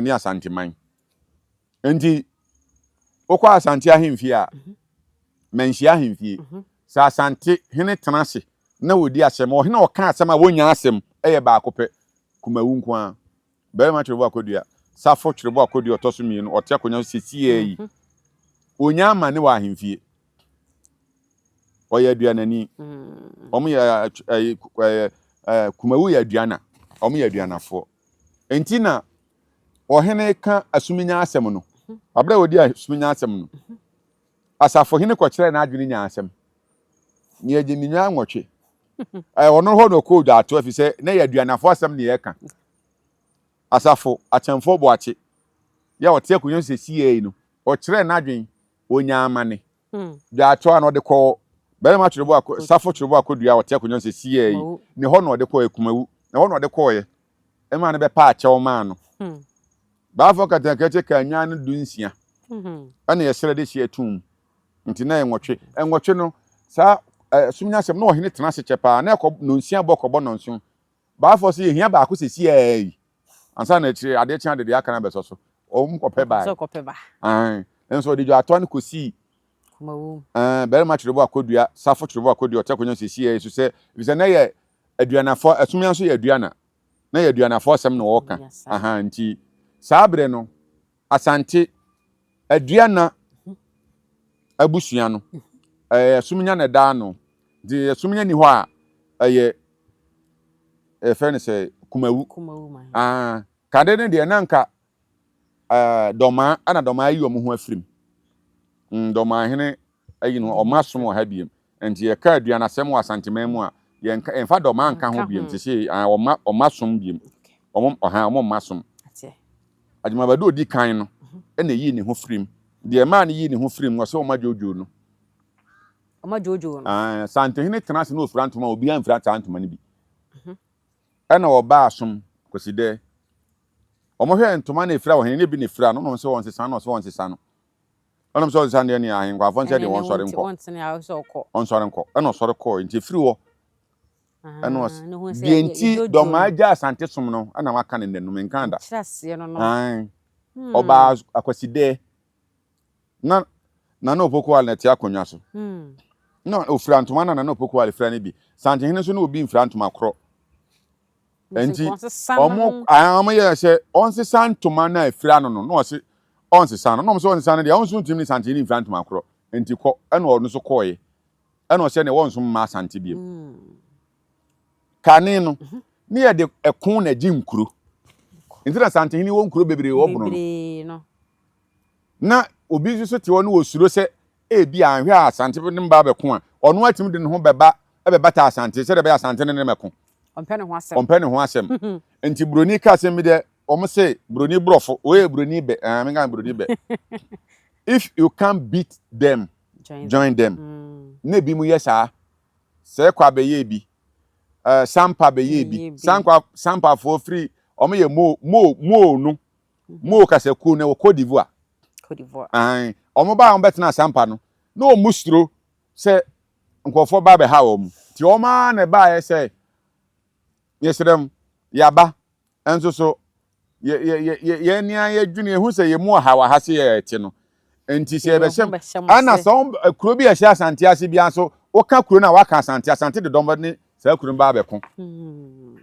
ne Asanteman. Nti, wokɔ Asante ahemfie a, Manhyia ahemfie. Sɛ Asante hene tena ase na wɔdi asɛm, ɔhene a ɔka asɛm a wɔnnya asɛm yɛ baako pɛ, Kumawu nko ara. Barima Kyerebo Akodua, Safo Kyerebo Akodua ɔtɔ so mmienu, ɔte akonnwa so sesiaa yi. Ɔnya amane wɔ ahemfie. Ɔyɛ aduanani. Wɔn yɛ ɛɛ ɛɛ Kumawu yɛ aduana. Wɔn yɛ aduanafoɔ. Nti na ɔhene ka asuminya asɛm no. Abere a ɔdi asuminya asɛm no, asafohene kɔkyerɛɛ n'adwene nyaa asɛm. Ne yɛgye ne nwa nwɔtwe. Ɛɛ ɔno hɔ na ɔkɔɔ dwaato ɛfiri sɛ na yɛ aduanafo asɛm ne yɛka. Asafo akyɛmfoɔ boakye yɛ ɔte akonnwa so sɛsiɛ yi no, ɔkyerɛɛ n'adwene, ɔnyaa amane. Dwaato a na ɔde kɔɔ barima twerɛbo akɔ safo twerɛbo akɔdua a ɔte akonnwa so sɛsiɛ yi, ne hɔ na ɔde kɔɔ Kumawu, ne hɔ na ɔde kɔɔeɛ ɛmaa no bɛpaa kyɛw maa no. Baafo katakrakye kaa nnwan no dunsia ɛna yɛsrɛ de hyɛ atum nti na yɛ nwɔtwe. Nwɔtwe no saa ɛsom nyɛ asɛm na ɔhene tena ase kyɛ paa na ɛkɔ nonsia bɔ kɔbɔ nɔnson. Baafo sɛ yɛhia baako sɛsi ɛɛ yi ansa na akyire adeɛ kye ade deɛ aka no abɛsɔ so. Wɔn kɔpɛ bae. Ae nso ɔde dwaatoa no kɔsii ɛɛ barima kyerɛbo akɔdua safo kyerɛbo akɔdua ɔte akonnwa sɛsi ɛɛ so sɛ efisɛ na yɛ aduanafo ɛsom nso yɛ aduana. Na yɛ aduanafo asɛm na wɔka. Aha nti saa berɛ no Asante aduana abusua no ɛyɛ Asumnya na ɛda ano. Nti Asumnya ni hɔ a ɛyɛ yɛfrɛ no sɛ Kumawu. Ah, kade no deɛ na nka ɛɛ Dɔmaa ɛna Dɔmaa ayi wɔn ho afirim. Dɔmaa hene ayi no wɔn asom wɔ ha biem. Nti yɛka aduanasɛm wɔ Asanteman mu a yɛnka yɛmfa Dɔmaa nka ho biem. Te sɛ wɔn wɔn asom biem. Wɔn ɔha wɔn mma som. Agyemabadu a odi kan no na eyii ne ho firim. Deɛ ɛmaa no yii ne ho firim no, ɔsɛ wɔn adwoodwoo no. Wɔn adwoodwoo no. Ae, Santehene tena ase na ofira ntoma a obiara mfira saa ntoma no bi. Ɛna ɔbaa som Kwasi dɛ. Wɔhwɛɛ ntoma na efira ɔhene no bi na efira no, na wɔn sɛ wɔnsesa no, ɔsɛ wɔnsesa no. Ɛna sɛ ɔnsesa deɛ ne ahenkwafo nsɛ deɛ wɔnsɔre nkɔ. Ɔnsɔre nkɔ. Ɛna ɔsɔre kɔɔ. Nti efiri hɔ Ɛna ɔse, deɛ nti Dɔmaa gyaa Asante som no ɛna waka no nnɛ no, menkaa da. Ae. Ɔbaa Akwasidɛɛ na Nana Opoku Wale na ɛte akonnwa so. Na ofira ntoma na Nana Opoku Wale fira no bi. Santehene nso ne obi mfira ntoma korɔ. Nti ɔmo ɔmo yɛ sɛ ɔnsesa ntoma na efira no no na ɔse ɔnsesa no na ɔmo sɛ ɔnsesa no deɛ ɔnso ntumi ne Santehene mfira ntoma korɔ. Nti kɔ ɛna ɔno nso kɔɔeɛ. Ɛna ɔsɛ ne wɔnsom mma Asante biom. Kane no, ne yɛde ɛko na gye nkuro. Nti na Asantehene wɔ nkuro bebree wɔ Bono no. Na obi nso so te hɔ no wɔsuro sɛ ebi a anhwɛ a Asante ne mba bɛko a, ɔno atumi de ne ho bɛba ɛbɛbata Asante sɛdeɛ ɛbɛyɛ Asante ne ne mɛko. Ɔmpɛ ne ho asɛm. Ɔmpɛ ne ho asɛm. Nti Buroni ka asɛm bi dɛ, wɔn se Buroni borɔfo, wei yɛ Buroni bɛ, ɛɛ menka Buroni bɛ. If you can't beat them, join them. Na ebi mu yɛ saa. Sɛ kwa bɛyɛ bi, ɛɛ sampa bɛyɛ bi. Sankwa sampafoɔ firi wɔn yɛ mo mo mo no mo kasakuo no wɔ Cote d'Ivoire. Cote d'Ivoire. Ayi wɔn ba a wɔn bɛtena sampa no na wɔn suro sɛ nkurɔfoɔ ba bɛha wɔn. Ti wɔn ara na ɛbaayɛ sɛ yɛsrɛ mo yaba Nso so, yɛ, yɛ, yɛ, yɛ, yɛn ni ara yɛdwene yɛhu sɛ yɛn mu ɔhaw aha se yɛte no. Nti sɛ yɛbɛhyɛ mu, ana sɛ wɔn, kuro bi a ɛhyɛ Asante ase biara nso, woka kuro no a waka Asante, Asante de dɔm ne Saa kuro no ba abɛko.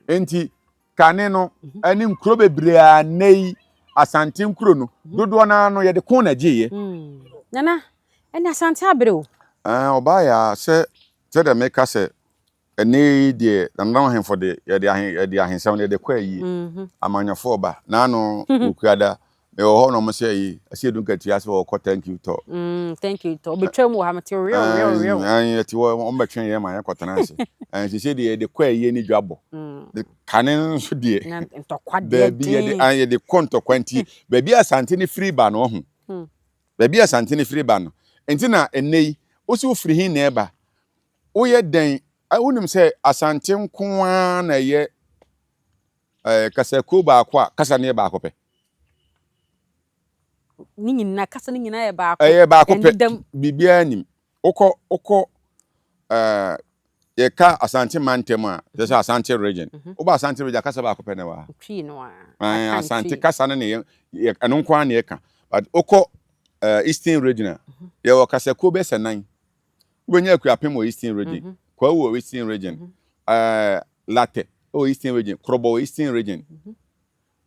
Enti kane no ne nkuro bebree a nnɛ yi Asante nkuro no, dodoɔ no ara no yɛde ko na ɛgyeeɛ. Nana, ɛnne Asante abere o. Ɛɛ, ɔbaa yɛ a sɛ sɛdeɛ meka sɛ Ɛnnɛ yi deɛ nananom ahemfo de yɛde ahe yɛde ahensɛm no yɛde kɔ ayie. Amanyɔfoɔ ba n'ano Okuada mewɔ hɔ na wɔn sɛ ayi ɛsɛ edu nkatua sɛ wɔkɔ thank you tɔ. Mm, thank you tɔ. Obetwa mu wɔ ha mete real real real. Ɛn yɛte hɔ wɔn bɛtwe yɛn ma yɛkɔtena ase. Ɛn sese deɛ yɛde kɔ ayie ne dwa bɔ. Kane nso deɛ. Na ntɔkwa deɛ den. Baabi yɛde an yɛde kɔ ntɔkwa nti baabi a Asante ne firi ba no ɔho. Baabi a Asante ne firi ba no nti na ɛnnɛ yi wosi wofiri hin na ɛba. Woyɛ dɛn? Wonim sɛ Asante nko ara na ɛyɛ kasakuo baako a kasa no yɛ baako pɛ. Ne nyinaa kasa no nyinaa yɛ baako. Ɛyɛ baako pɛ. Biribiara nim. Wokɔ wokɔ ɛɛ yɛka Asante mantam a kyerɛ sɛ Asante region. Mhm. Woba Asante region kasa baako pɛ na ɛwɔ ha. Twi no a. Asante kasa no na yɛ ɛno nko ara na yɛka. But wokɔ Eastern region a mhm. yɛwɔ kasakuo bɛyɛ sɛ nan. Wobɛnya Akuapem wɔ Eastern Region, mm -hmm. Kwawu wɔ Eastern Region, mm -hmm. uh, Latɛ wɔ Eastern Region, Korɔbɔ wɔ Eastern Region, mm -hmm.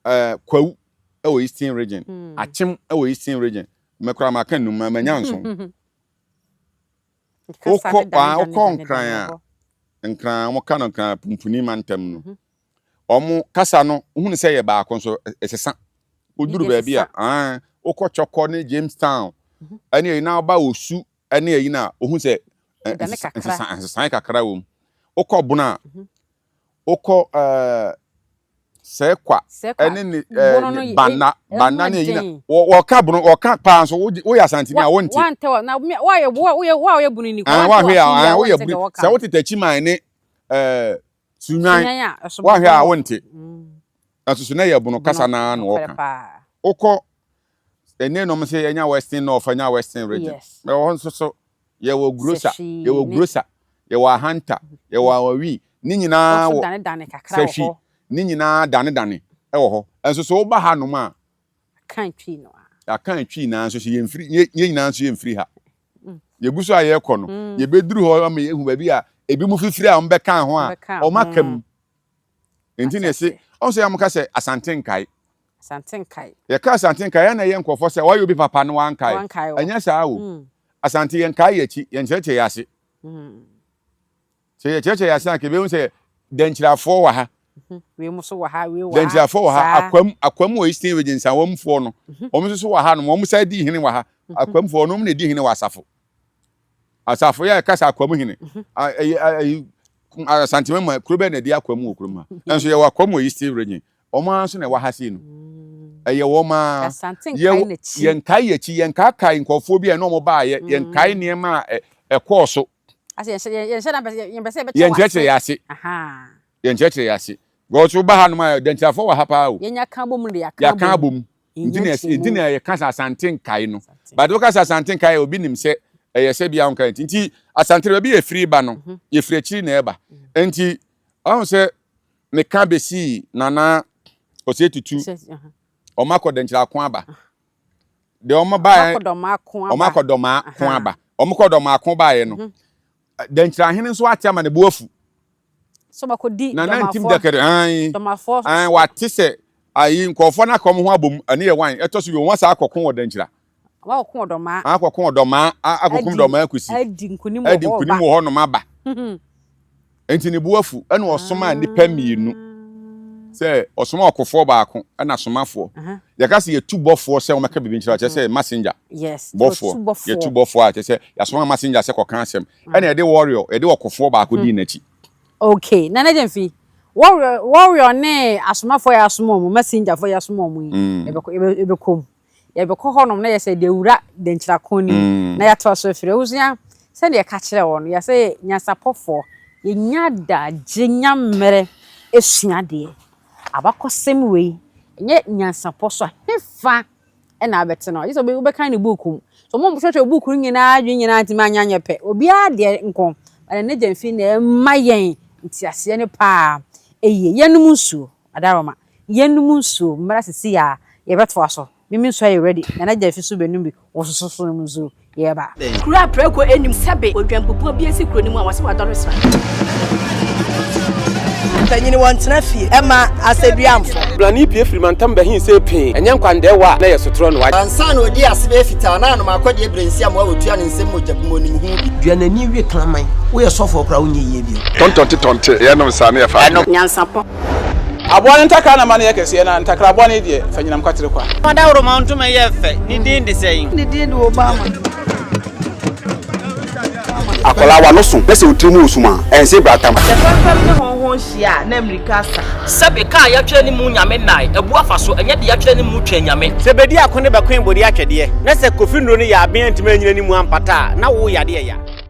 uh, Kwawu wɔ Eastern Region, mm. Akyem wɔ Eastern Region. Mɛkora maka nnum, manya nson. Wokɔ wokɔ Nkran a, Nkran wɔka no Nkran Pumpuni mantam no. Mhm. Wɔn kasa no, wohunu sɛ yɛ baako nso ɛsesa. Woduru baabi a, wokɔ Kyɔkɔ ne Jamestown, mhm. ɛne ɛyi na woba Osu ɛne ayi no a wohu sɛ nsesae kakra wɔ mu. Wokɔ bono a, mhm. wokɔ ɛɛ sɛkwa ɛne ne ɛɛ banda banda ne ayi na wɔka bono wɔka paa nso woyɛ asantini a wonte. Wahwɛ a woyɛ buru sɛ wotete akyi man ne ɛɛ sunwan wahwɛ a wonte. Nanso so na ɛyɛ bono kasa naa na wɔka. Wokɔ ɛnɛ nom sɛ yɛnya western north anya western region ɛwɔ hɔ nso so yɛwɔ grosa yɛwɔ grosa yɛwɔ ahanta yɛwɔ awawi ne nyinaa wɔ sɛhwi ne nyinaa danedane ɛwɔ hɔ nso so woba ha nom a yɛaka twi naa nso so yɛmfiri yɛn nyinaa nso yɛmfiri ha mm. yɛgu so a yɛrekɔ no mm. yɛbɛduru hɔ ama yɛhu baabi a ebi mu fifiri a wɔbɛka ho a wɔaka mu nti na ɛse ɔn sɛ yɛn ka sɛ asante nkae Asante nkae. Yɛka Asante nkae a na ɛyɛ nkurɔfoɔ sɛ wayɛ obi papa na wankae. Wankae o. Ɛnyɛ saa o. Mm. Asante yɛnkae yɛn akyi, yɛnkyerɛkyerɛ yɛn ase. Mm. Sɛ yɛkyerɛkyerɛ yɛn ase a anka yɛbɛhu sɛ Dankyirafoɔ wɔ ha. Mhm. Wei mo so wɔ ha, wei wɔ ha. Dankyirafoɔ wɔ ha, Saa. Akwam, Akwam wɔ Eastern Region, Nsawamfoɔ no, Mhm. wɔn nso so wɔ ha nom, wɔn san di hene wɔ ha. Mhm. Akwamfoɔ no, wɔn na ɛdi hene wɔ Asafo. Asafo yɛ ɛka sɛ Akwam hene. Mhm. Ɛyɛ, ɛyɛ, Asantema mu a, kuro bɛn na ɛdi Akwam wɔ kurom ha? Nanso yɛwɔ Akwam wɔ Eastern Region. Wɔn ara nso na ɛwɔ ha sei no. Ɛyɛ wɔn ara. Yɛ yɛnkae yɛn akyi, yɛnkaakae nkurɔfoɔ bi a ɛne wɔn baeɛ, yɛnkae nneɛma a ɛkɔɔ so. Yɛnkyerɛkyerɛ yɛn ase. Yɛnkyerɛkyerɛ yɛn ase. Because woba hanom a, Dankyirafoɔ wɔ ha paa o. Yɛaka abom. Nti na nti na yɛka sɛ Asante nkae no. But woka sɛ Asante nkae a, obi nim sɛ ɛyɛ sɛ bia wonkae nti. Nti Asante baabi yɛfiri ba no, yɛfiri akyiri na ɛba. Nti ɔhu sɛ meka besii Nana Osei Tutu, wɔn akɔ Dankyira ako aba. Deɛ wɔn baeɛ, wɔn akɔ Dɔmaa ko aba. Wɔn kɔ Dɔmaa ko baeɛ no, mhm. Dankyira ahene nso ate ama ne bo afu. Nana Ntim Dɛkɛdɛ, ae, wate sɛ ayi nkurɔfoɔ no aka wɔn ho abom, ɛne yɛ wan, ɛtɔ so bi wɔn asa akɔko wɔ Dankyira. Wɔakɔko wɔ Dɔmaa. Akɔko wɔ Dɔmaa, akɔkum Dɔmaa akusi. Adi nkunim wɔ hɔ Adi nkunim wɔ hɔnom aba. Enti ne bo afu, ɛna ɔsomaa nnipa mmienu sɛ ɔsomaa ɔkofoɔ baako ɛna somafoɔ. Yɛka sɛ yɛtu bɔfoɔ sɛ wɔmmɛka biribi nkyerɛ kyerɛ sɛ messenger. Bɔfoɔ. Yɛtu bɔfoɔ a kyerɛ sɛ yɛasoma messenger sɛ kɔka asɛm. Ɛna yɛde warrior, yɛde ɔkofoɔ baako dii n'akyi. Okay, Nana Gyamfi, warrior warrior ne asomafoɔ a yɛasoma wɔn, messengerfoɔ a yɛasoma wɔn yi, yɛbɛkɔ yɛbɛkɔ mu. Yɛbɛkɔ hɔnom na yɛsɛ yɛde awura dɛnkyira ko no mu na yɛatoa so afiri. Abusua, sɛdeɛ yɛka kyerɛɛ wɔn no, yɛsɛ nyansapɔfoɔ, yɛnya adagye nya mmerɛ sua adeɛ. Abakɔsɛm wei, ɛnyɛ nyansapɔ so a, hefa na abɛte no? Gye sɛ wobɛkan ne buuku mu. So wɔn kyerɛkyerɛ buuku no nyinaa adwene nyinaa ntumi anyɛ anyɛ pɛ. Obiara deɛ nko, but ne gyamfi na ɛma yɛn nteaseɛ no paa yie. Yɛnnom nsuo, Adaroma. Yɛnnom nsuo mmra sisi a yɛbɛtoa so. Me me nsuo ayɛ ready Nana Gyamfi so bɛnom bi wo nso so nom nsuo yɛreba. Kuro a prako nnim sɛbe odwanbubuo bi asi kuro no mu a wɔse wadɔre sra. Panyini wɔntena fie ɛma asɛduamfo. Blani pie firi mantam bɛhin sɛ pee ɛnyɛ nkwandɛɛwa a na yɛ sotorɔ no. Ansa na ɔdii ase bɛyɛ fitaa na anom akɔdeɛ berɛ nsi amoa wɔtua ne nsam mogya bu mu ɔnim ho bi. Dua n'ani we kraman. Woyɛ sɔfoɔ koraa wonyɛ yie bio. Tɔntɔnte tɔnte yɛnom saa ne yɛfa adwene. Nyansapɔ. Aboa no ntakra na ma no yɛ kɛseɛ, na ntakra bɔne deɛ, fa nyinam kwatere kwa. Ɔdawuroma ntoma yɛ fɛ, ne din de sɛn? Ne din de Obama. Akwadaa w'ano so na sɛ wo tiri mu wɔ sum a, ɛnse bratam. Sɛ fɛmfɛm ne hɔnhɔn hyia a, na mmirika asa. Sɛbe kaa yɛatwerɛ ne mu Nyame nnae, abu afa so, ɛnyɛ de yɛatwerɛ ne mu Twɛn Nyame. Sɛ bedi ako ne bɛkoe bode atwɛdeɛ, na sɛ Kofi nnuro no yɛ aben antumi anyina ne mu ampata a, na wo yadeɛ ya.